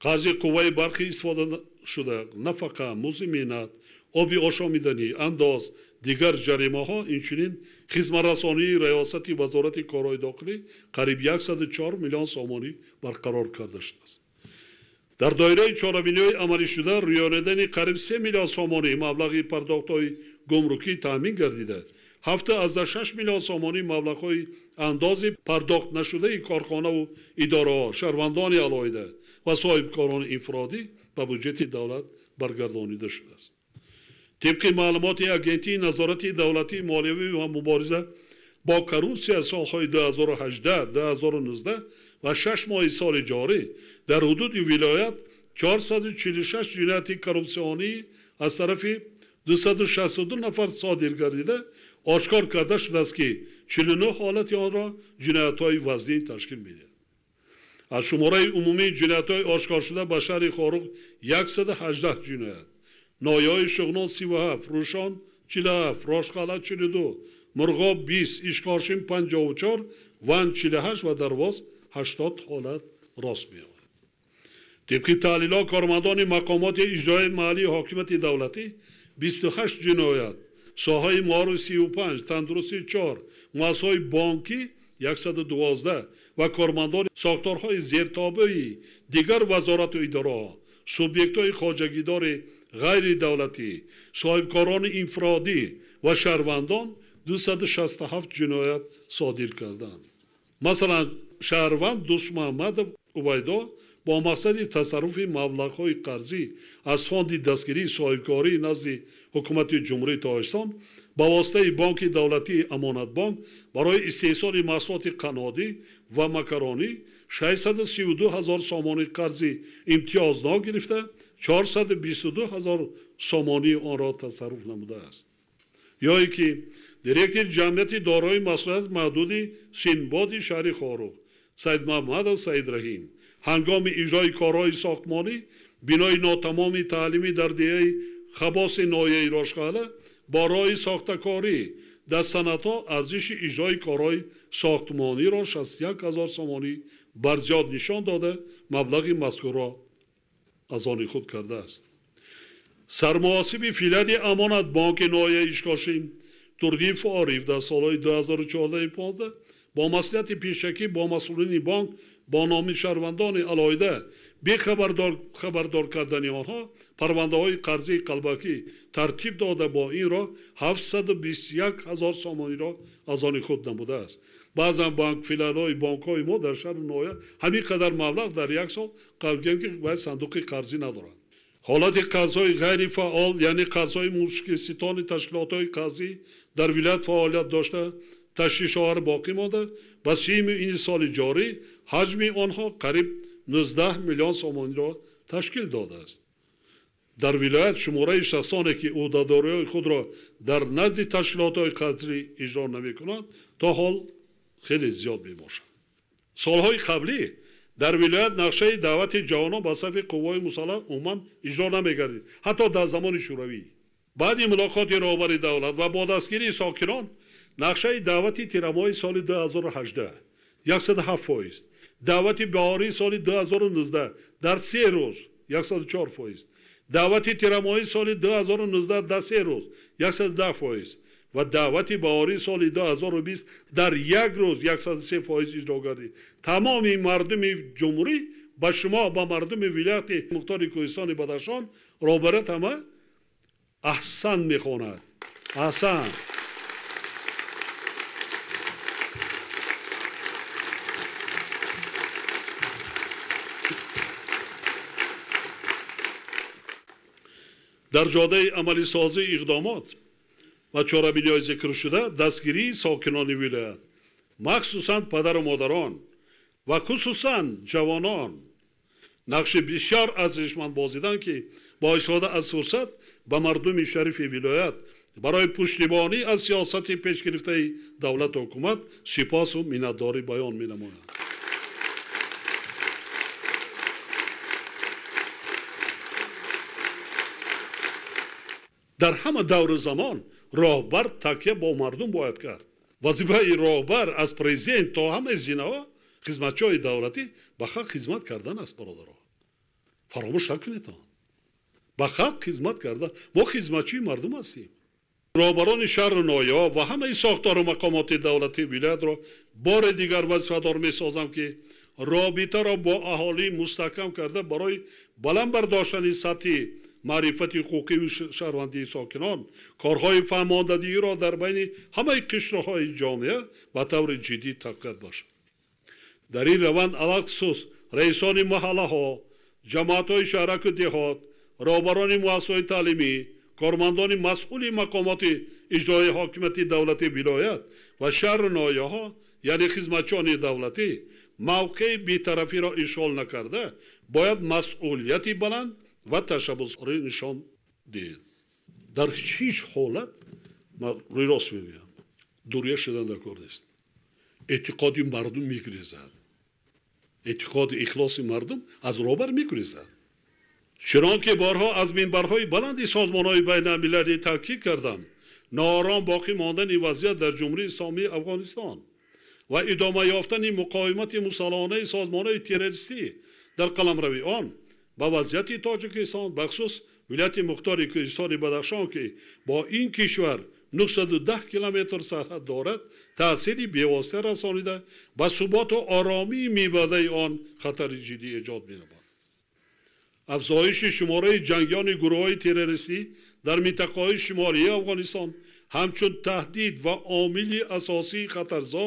қарзи қувваи барқи истифода шуда, нафақа, музди меҳнат, оби ошомиданӣ, андоз, дигар ҷаримаҳо, инчунин хизматрасонии раёсати вазорати корҳои дохилӣ қариб 104 миллион сомонӣ барқарор карда шудааст. Дар доираи чорабиниҳои амалишуда рӯёнидани қариб 3 миллион сомонӣ маблағи пардохтҳои гумрукӣ таъмин гардида, 7,6 миллион сомонӣ маблағҳои андози пардохтнашудаи корхонаву идораҳо, шаҳрвандони алоҳида ва соҳибкорони инфиродӣ ба буҷети давлат баргардонида шудааст. Тибқи маълумоти Агентии назорати давлатии молиявӣ ва мубориза бо коррупсия солҳои 2018, 2019 ва 6 моҳи соли ҷорӣ дар ҳудуди вилоят 446 ҷинояти коррупсионӣ аз тарафи 262 нафар содир гардида, ошкор карда шудааст, ки 49 ҳолати онро ҷиноятҳои вазнин ташкил медиҳад. Аз шумораи умумии ҷиноятҳои ошкоршуда ба шаҳри Хоруғ 118 ҷиноят, ноҳияҳои Шуғнон 37, Рӯшон 47, Рошқалъа 42, Мурғоб 20, Ишкошим 54, Ванҷ 48 ва Дарвоз 80 ҳолат рост меояд. Тибқи таҳлилҳо кормандони мақомоти иҷроияи маҳаллии ҳокимияти давлатӣ 28 ҷиноят, соҳаи маориф 35, тандурустӣ 4, муассисаҳои бонкӣ 112 ва кормандони сохторҳои зертобеи дигар вазорату идораҳо, субъектҳои хоҷагидори ғайридавлатӣ, соҳибкорони инфиродӣ ва шаҳрвандон 267 ҷиноят содир карданд. Масалан, шаҳрванд Дӯстмуҳаммадов Убайдо бо мақсади тасарруфи маблағҳои қарзӣ аз фонди дастгирии соҳибкорӣ назди ҳукумати Ҷумҳурии Тоҷикистон ба воситаи бонки давлатии Амонатбонк барои истеҳсоли маҳсулоти қаннодӣ ва макаронӣ 632 ҳазор сомонӣ қарзи имтиёзнок гирифта, 422 ҳазор сомонии онро тасарруф намудааст. Ё ин ки директори ҷамъияти дорои масъулияти маҳдуди Синбоди шаҳри Хоруғ Саидмуҳаммадов Саидраҳим ҳангоми иҷрои корҳои сохтмонӣ бинои нотамоми таълимӣ дар деҳаи Хабоси ноҳияи Рошқалъа бо роҳи сохтакорӣ дар санадҳо арзиши иҷрои корҳои сохтмониро 61 ҳазор сомонӣ барзиёд нишон дода, маблағи мазкурро аз они худ кардааст. Сармуҳосиби филиали Амонатбонки ноҳияи Ишкошим Турдиев Ориф дар солҳои 2014-15 бо маслиҳати пешакӣ бо масъулини бонк бо номи шаҳрвандони алоҳида бехабардор кардани онҳо парвандаҳои қарзии қалбакӣ тартиб дода, бо ин роҳ 721 ҳазор сомониро аз они худ намудааст. Баъзан банк филиалҳои бонкҳои мо дар шаҳру ноҳия ҳамин қадар маблағ дар як сол қалбгирем, ки бояд сандуқи қарзӣ надоранд. Ҳолати қарзҳои ғайрифаъол, яъне қарзҳои мушкилситони ташкилотҳои қарзӣ дар вилоят фаъолият дошта ташвишовар боқӣ монда, ба 30 ини соли ҷорӣ ҳаҷми онҳо қариб 19 миллион сомониро ташкил додааст. Дар вилоят шумораи шахсоне, ки ӯҳдадориҳои худро дар назди ташкилотҳои қарзӣ иҷро намекунанд, то ҳол хеле зиёд мебошад. Солҳои қаблӣ дар вилоят нақшаи даъвати ҷавонон ба сафи қувваҳои мусаллаҳ умуман иҷро намегардид, ҳатто дар замони шӯравӣ. Баъди мулоқоти роҳбари давлат ва бо дастгирии сокинон нақшаи даъвати тирамоҳи соли 2018 107%, даъвати баҳории соли 2019 дар 3 рӯз 104%, даъвати тирамоҳии соли 2019 дар 3 рӯз 110% ва даъвати баҳории соли 2020 дар як рӯз 103% иҷро гардид. Тамоми мардуми ҷумҳурӣ ба шумо, ба мардуми вилояти мухтори Кӯҳистони Бадахшон роҳбарият ҳама аҳсан мехонад. Аҳсан. Дар ҷодаи амалисозии иқдомот Ва чорабиниҳои зикршуда дастгирии сокинони вилоят, махсусан падару модарон ва хусусан ҷавонон нақши бисёр арзишманд бозиданд, ки бо истифода аз фурсат ба мардуми шарифи вилоят барои пуштибонӣ аз сиёсати пешгирифтаи давлату ҳукумат сипосу миннатдорӣ баён менамоянд. Дар ҳама давру замон роҳбар такя бо мардум бояд кард. Вазифаи роҳбар аз президент то ҳамаи зинаҳо хизматчиҳои давлатӣ ба халқ хизмат кардан аст, бародаро. Фаромӯш накунед он. Ба халқ хизмат кардан. Мо хизматчии мардум ҳастем. Роҳбарони шаҳру ноҳияҳо ва ҳамаи сохтору мақомоти давлатии вилоятро бори дигар вазифадор месозам, ки робитаро бо аҳолӣ мустаҳкам карда барои баланд бардоштани сатҳи маърифати ҳуқуқию шаҳрвандии сокинон корҳои фаҳмондадиҳиро дар байни ҳамаи қишрҳои ҷомеа ба таври ҷиддӣ тақвият бахшад. Дар ин раванд алахусус раисони маҳаллаҳо, ҷамоатҳои шаҳраку деҳот, роҳбарони муассисаҳои таълимӣ, кормандони масъули мақомоти иҷроии ҳокимияти давлатии вилоят ва шаҳру ноҳияҳо, яъне хизматчиёни давлатӣ, мавқеи бетарафиро ишғол накарда, бояд масъулияти баланд ва ташаббускорӣ нишон диҳед. Дар ҳеҷ ҳолат, ман рӯи рост мегӯям, дурия шудан дар кор нест. Эътиқоди мардум мегурезад. Эътиқоди ихлоси мардум аз роҳбар мегурезад. Чунон ки борҳо аз минбарҳои баланди созмонҳои байналмилалӣ таъкид кардам, ноором боқӣ мондани вазъият дар Ҷумҳурии Исломии Афғонистон ва идома ёфтани муқовимати мусаллаҳонаи созмонҳои террористӣ дар қаламрави он ба вазъияти Тоҷикистон, бахусус вилояти мухтори Кӯҳистони Бадахшон, ки бо ин кишвар 910 километр сарҳад дорад, таъсири бевосита расонида ба суботу оромии мебаъдаи он хатари ҷиддӣ эҷод менамояд. Афзоиши шумораи ҷангиёни гурӯҳҳои террористӣ дар минтақаҳои шимолии Афғонистон ҳамчун таҳдид ва омили асосии хатарзо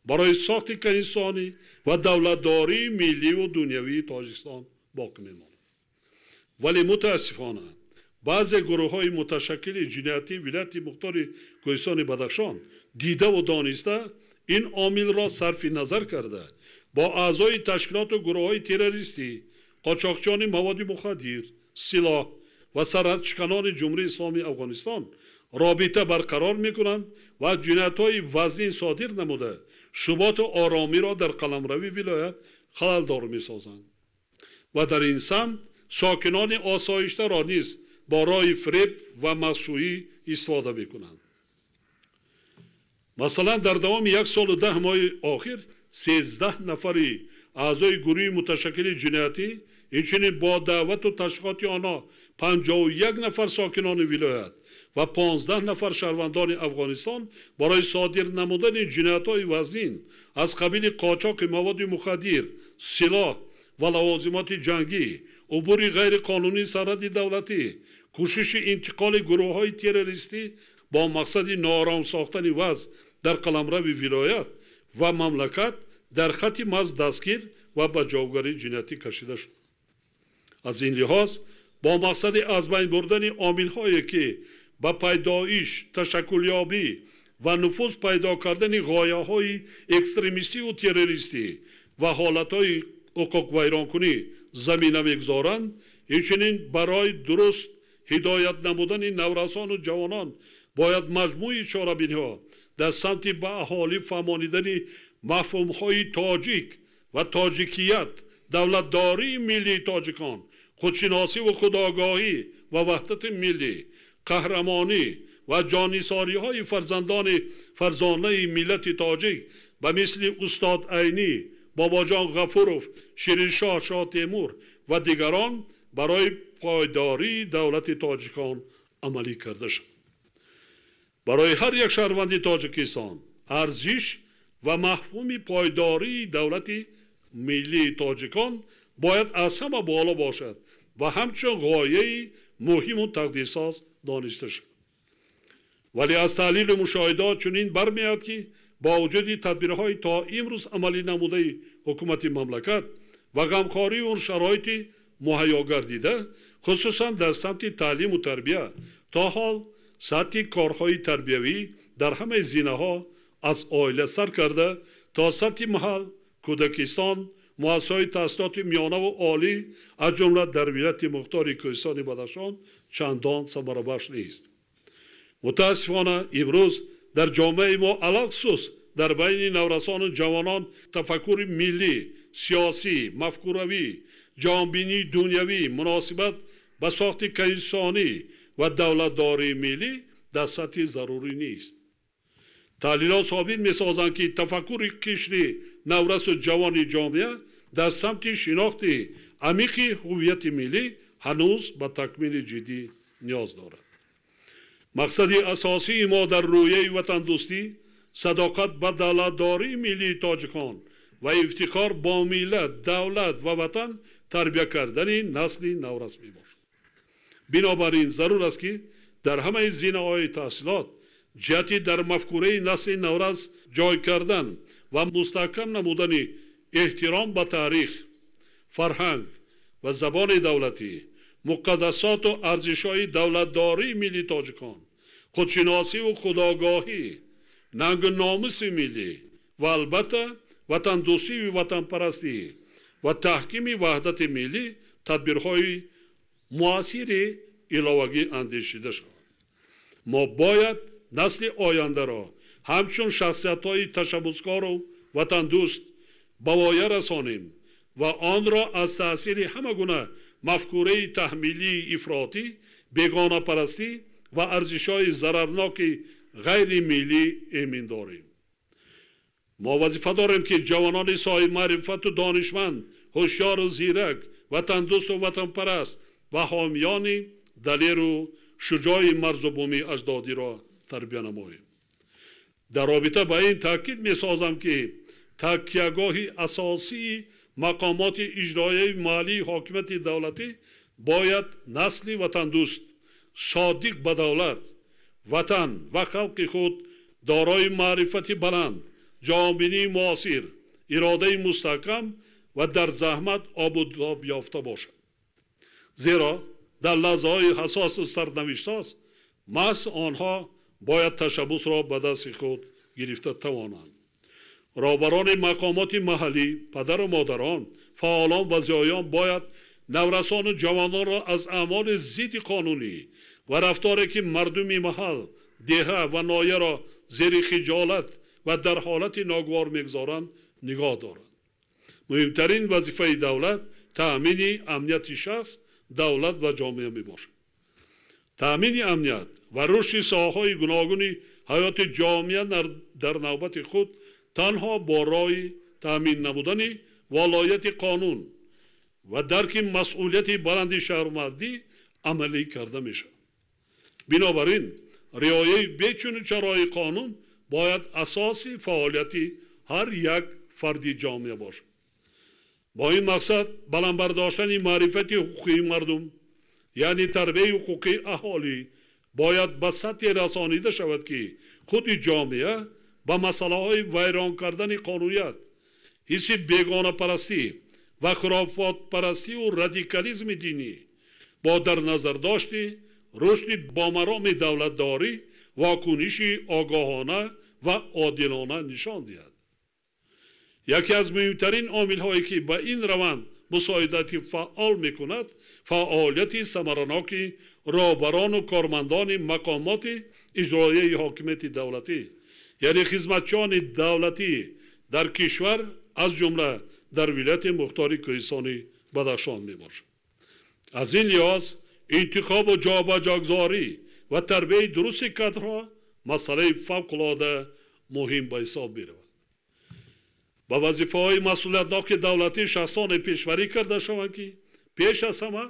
барои сохти конститутсионӣ ва давлатдории милливу дунявии Тоҷикистон боқӣ мемонад. Вале мутаассифона баъзе гурӯҳҳои муташаккили ҷиноятии вилояти мухтори Кӯҳистони Бадахшон дидаву дониста ин омилро сарфи назар карда бо аъзои ташкилоту гурӯҳҳои террористӣ, қочоқчиёни маводи мухаддир, силоҳ ва сарҳадшиканони Ҷумҳурии Исломии Афғонистон робита барқарор мекунанд ва ҷиноятҳои вазнин содир намуда суботу оромиро дар қаламрави вилоят халалдор месозанд ва дар ин самт сокинони осоиштаро низ бо роҳи фиреб ва мағшӯӣ истифода мекунанд. Масалан, дар давоми 1 солу 10 моҳи охир 13 нафари аъзои гурӯҳи муташаккили ҷиноятӣ, инчунин бо даъвату ташвиқоти онҳо 51 нафар сокинони вилоят ва 15 нафар шаҳрвандони Афғонистон барои содир намудани ҷиноятҳои вазнин аз қабили қочоқи маводи мухаддир, силоҳ ва лавозимоти ҷангӣ, убури ғайриқонунии сарҳади давлатӣ, кӯшиши интиқоли гурӯҳҳои террористӣ бо мақсади ноором сохтани вазъ дар қаламрави вилоят ва мамлакат дар хатти марз дастгир ва ба ҷавобгарии ҷиноятӣ кашида шуд. Аз ин лиҳоз бо мақсади аз байн бурдани омилҳое ки ба пайдоиш, ташаккулёбӣ ва нуфуз пайдо кардани ғояҳои экстремистиву террористӣ ва ҳолатҳои ҳуқуқвайронкунӣ замина мегузоранд, инчунин барои дуруст ҳидоят намудани наврасону ҷавонон бояд маҷмӯи чорабиниҳо дар самти ба аҳолӣ фаҳмонидани мафҳумҳои тоҷик ва тоҷикият, давлатдории миллии тоҷикон, худшиносиву худогоҳӣ ва ваҳдати миллӣ, қаҳрамонӣ ва ҷоннисориҳои фарзандони фарзонаи миллати тоҷик ба мисли устод Айнӣ, Бобоҷон Ғафуров, Шириншоҳ Шоҳтемур ва дигарон барои пойдории давлати тоҷикон амалӣ карда шуд. Барои ҳар як шаҳрванди Тоҷикистон арзиш ва мафҳуми пойдории давлати миллии тоҷикон бояд аз ҳама боло бошад ва ҳамчун ғояи муҳиму тақдирсоз дониста шавад. Вале аз таҳлилу мушоҳидот чунин бармеояд, ки бо вуҷуди тадбирҳои то имрӯз амалӣ намудаи ҳукумати мамлакат ва ғамхории он шароити муҳайё гардида, хусусан дар самти таълиму тарбия, то ҳол Сатҳи корҳои тарбиявӣ дар ҳамаи зинаҳо аз оила сар карда то сатҳи маҳал, кӯдакистон, муассисаҳои таҳсилоти миёнаву олӣ, аз ҷумла дар вилояти мухтори Кӯҳистони Бадахшон чандон самарабахш нест. Мутаассифона, имрӯз дар ҷомеаи мо, алалхусус дар байни наврасону ҷавонон, тафаккури миллӣ, сиёсӣ, мафкуравӣ, ҷаҳонбинии дунявӣ, муносибат ба сохти конститутсионӣ ва давлатдории миллӣ дар сатҳи зарурӣ нест. Таҳлилот собит месозанд, ки тафаккури қишри наврасу ҷавони ҷомеа дар самти шинохти амиқи ҳуввияти миллӣ ҳанӯз ба такмили ҷиддӣ ниёз дорад. Мақсади асосии мо дар рӯяи ватандӯстӣ, садоқат ба давлатдории миллии тоҷикон ва ифтихор бо миллат, давлат ва ватан тарбия кардани насли наврас мебошад. Бинобар ин зарур аст, ки дар ҳамаи зинаҳои таҳсилот ҷиҳати дар мафкураи насли наврас ҷой кардан ва мустаҳкам намудани эҳтиром ба таърих, фарҳанг ва забони давлатӣ, муқаддасоту арзишҳои давлатдории миллии тоҷикон, худшиносиву худогоҳӣ, нангу номуси миллӣ ва албатта ватандӯстию ватанпарастӣ ва таҳкими ваҳдати миллӣ тадбирҳои муассири иловагӣ андешида шавад. Мо бояд насли ояндаро ҳамчун шахсиятҳои ташаббускору ватандӯст ба воя расонем ва онро аз таъсири ҳама гуна мафкураи таҳмилии ифротӣ, бегонапарастӣ ва арзишҳои зарарноки ғайримиллӣ эмин дорем. Мо вазифа дорем, ки ҷавонони соҳибмаърифату донишманд, ҳушёру зирак, ватандӯсту ватанпараст ва ҳомиёни далеру шуҷои марзу бумии аҷдодиро тарбия намоем. Дар робита ба ин таъкид месозам, ки такягоҳи асосии мақомоти иҷроияи маҳаллии ҳокимияти давлатӣ бояд насли ватандӯст, содиқ ба давлат, ватан ва халқи худ, дорои маърифати баланд, ҷаҳонбинии муосир, иродаи мустаҳкам ва дар заҳмат обу тоб ёфта бошад. Зеро дар лаҳзаҳои ҳассосу сарнавиштсоз маҳз онҳо бояд ташаббусро ба дасти худ гирифта тавонанд. Роҳбарони мақомоти маҳаллӣ, падару модарон, фаъолон ва зиёён бояд наврасону ҷавононро аз аъмоли зидди қонунӣ ва рафторе, ки мардуми маҳал, деҳа ва ноҳияро зери хиҷолат ва дар ҳолати ногувор мегузоранд, нигоҳ доранд. Муҳимтарин вазифаи давлат таъмини амнияти шахс, давлат ва ҷомеа мебошад. Таъмини амният ва рушди соҳаҳои гуногуни ҳаёти ҷомеа дар навбати худ танҳо бо роҳи таъмин намудани волояти қонун ва дарки масъулияти баланди шаҳрвандӣ амалӣ карда мешавад. Бинобар ин риояи бечуну чарои қонун бояд асоси фаъолияти ҳар як фарди ҷомеа бошад. Бо ин мақсад баланд бардоштани маърифати ҳуқуқии мардум, яъне тарбияи ҳуқуқии аҳолӣ, бояд ба сатҳе расонида шавад, ки худи ҷомеа ба масъалаҳои вайрон кардани қонуният, ҳисси бегонапарастӣ ва хурофотпарастиву радикализми динӣ бо дар назардошти рушди бомароми давлатдорӣ вокуниши огоҳона ва одилона нишон диҳад. Яке аз муҳимтарин омилҳое, ки ба ин раванд мусоидати фаъол мекунад, фаъолияти самараноки роҳбарону кормандони мақомоти иҷроияи ҳокимияти давлатӣ, яъне хизматчиёни давлатӣ дар кишвар, аз ҷумла дар вилояти мухтори Кӯҳистони Бадахшон мебошад. Аз ин лиҳоз интихобу ҷобаҷогузорӣ ва тарбияи дурусти кадрҳо масъалаи фавқулода муҳим ба ҳисоб меравад. Ба вазифаҳои масъулиятноки давлатӣ шахсоне пешварӣ карда шаванд, ки пеш аз ҳама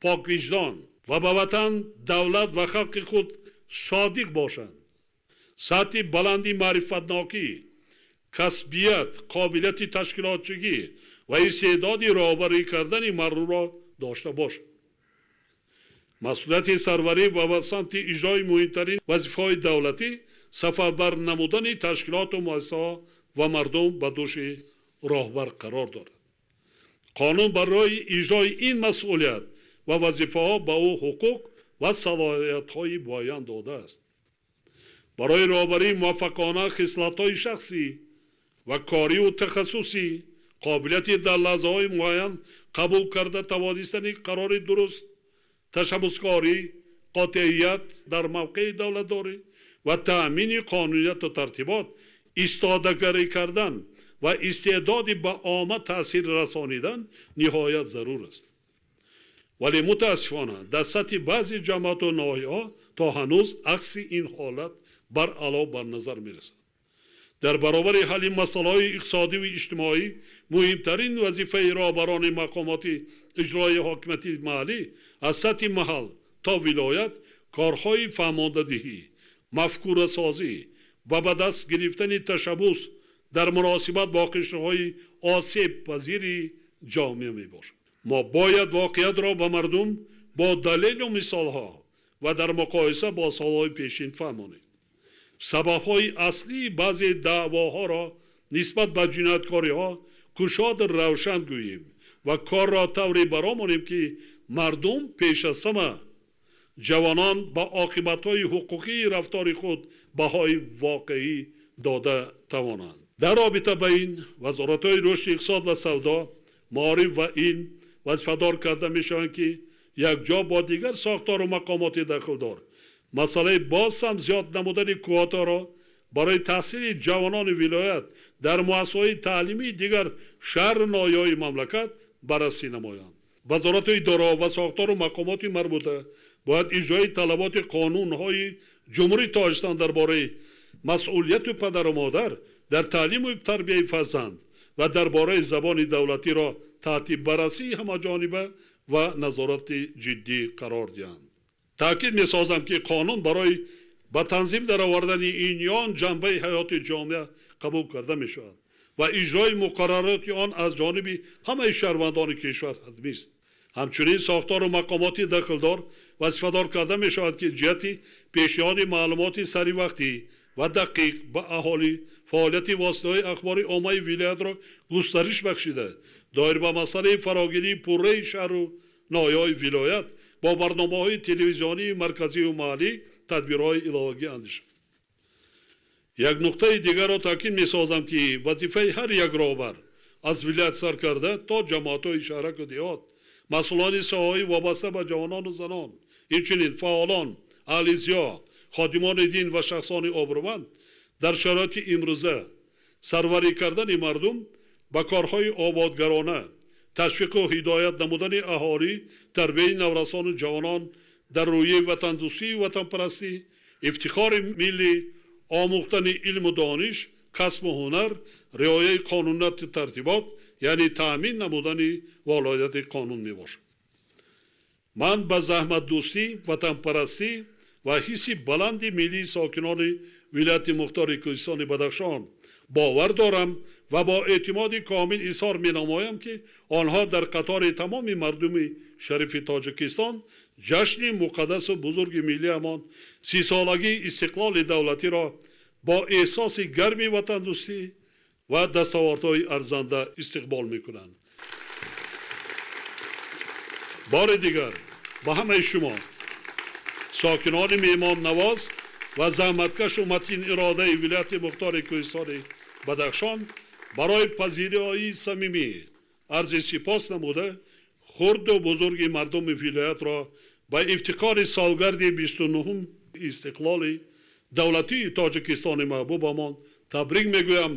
поквиҷдон ва ба ватан, давлат ва халқи худ содиқ бошанд. Сатҳи баланди маърифатнокӣ, касбият, қобилияти ташкилотчигӣ ва истеъдоди роҳбарӣ кардани мардумро дошта бошанд. Масъулияти сарварӣ ва ба самти иҷрои муҳимтарин вазифаҳои давлатӣ сафарбар намудани ташкилоту муассисаҳо ва мардум ба дӯши роҳбар қарор дорад. Қонун барои иҷрои ин масъулият ва вазифаҳо ба ӯ ҳуқуқ ва салоҳиятҳои муайян додааст. Барои роҳбарии муваффақона хислатҳои шахсӣ ва кориву тахассусӣ, қобилияти дар лаҳзаҳои муайян қабул карда тавонистани қарори дуруст, ташаббускорӣ, қотеият дар мавқеи давлатдорӣ ва таъмини қонунияту тартибот, истодагарӣ кардан ва истеъдоди ба омма таъсир расонидан ниҳоят зарур аст. Вале мутаассифона дар сатҳи баъзе ҷамоату ноҳияҳо то ҳанӯз акси ин ҳолат баръало бар назар мерасад. Дар баробари ҳалли масъалаҳои иқтисодиву иҷтимоӣ муҳимтарин вазифаи роҳбарони мақомоти иҷроии ҳокимияти маҳаллӣ аз сатҳи маҳал то вилоят корҳои фаҳмондадиҳӣ, мафкурасозӣ ва ба даст гирифтани ташаббус дар муносибат бо қишрҳои осебпазири ҷомеа мебошад. Мо бояд воқеиятро ба мардум бо далелу мисолҳо ва дар муқоиса бо солҳои пешин фаҳмонем. Сабабҳои аслии баъзе даъвоҳоро нисбат ба ҷинояткориҳо кушоду равшан гӯем ва корро тавре баромонем, ки мардум пеш аз ҳама ҷавонон ба оқибатҳои ҳуқуқии рафтори худ баҳои воқеӣ дода тавонанд. Дар робита ба ин вазоратҳои рушди иқтисод ва савдо, маориф ва илм вазифадор карда мешаванд, ки якҷо бо дигар сохтору мақомоти дахлдор масъалаи боз ҳам зиёд намудани квотаро барои таҳсили ҷавонони вилоят дар муассисаҳои таълимии дигар шаҳру ноҳияҳои мамлакат баррасӣ намоянд. Вазорату идораҳо ва сохтору мақомоти марбута бояд иҷрои талаботи қонунҳои Ҷумҳурии Тоҷикистон дар бораи масъулияту падару модар дар таълиму тарбияи фарзанд ва дар бораи забони давлатиро таҳти баррасии ҳамаҷониба ва назорати ҷиддӣ қарор диҳанд. Таъкид месозам, ки қонун барои ба танзим даровардани ин ё он ҷанбаи ҳаёти ҷомеа қабул карда мешавад ва иҷрои муқаррароти он аз ҷониби ҳамаи шаҳрвандони кишвар ҳатмист. Ҳамчунин сохтору мақомоти дахлдор вазифадор карда мешавад, ки ҷиҳати пешниҳоди маълумоти саривақтӣ ва дақиқ ба аҳолӣ фаъолияти воситаҳои ахбори оммаи вилоятро густариш бахшида, доир ба масъалаи фарогирии пурраи шаҳру ноҳияҳои вилоят бо барномаҳои телевизионии марказию маҳаллӣ тадбирҳои иловагӣ андешанд. Як нуқтаи дигарро таъкид месозам, ки вазифаи ҳар як роҳбар аз вилоят сар карда то ҷамоатҳои шаҳраку деҳот, масъулони соҳаҳои вобаста ба ҷавонону занон, инчунин фаъолон, аҳли зиё, ходимони дин ва шахсони обрӯманд дар шароити имрӯза сарварӣ кардани мардум ба корҳои ободгарона, ташвиқу ҳидоят намудани аҳолӣ, тарбияи наврасону ҷавонон дар рӯҳияи ватандӯстию ватанпарастӣ, ифтихори миллӣ, омӯхтани илму дониш, касбу ҳунар, риояи қонунияту тартибот, яъне таъмин намудани волояти қонун мебошад. Ман ба заҳматдӯстӣ, ватанпарастӣ ва ҳисси баланди миллии сокинони вилояти мухтори Кӯҳистони Бадахшон бовар дорам ва бо эътимоди комил изҳор менамоям, ки онҳо дар қатори тамоми мардуми шарифи Тоҷикистон ҷашни муқаддасу бузурги миллиамон 30-солагии истиқлоли давлатиро бо эҳсоси гарми ватандӯстӣ ва дастовардҳои арзанда истиқбол мекунанд. Бори дигар ба ҳамаи шумо сокинони меҳмоннавоз ва заҳматкашу матин иродаи вилояти мухтори Кӯҳистони Бадахшон барои пазироии самимӣ арзи сипос намуда, хурду бузурги мардуми вилоятро ба ифтихори солгарди 29-ум истиқлоли давлатии Тоҷикистони маҳбубамон табрик мегӯям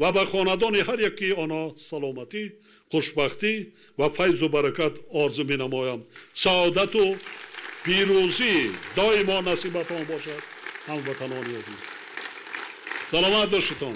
ва ба хонадони ҳар яки онҳо саломатӣ, хушбахтӣ ва файзу баракат орзу менамоям. Саодату пирӯзӣ доимо насибатон бошад, ҳамватанони азиз. Саломат бошедтон.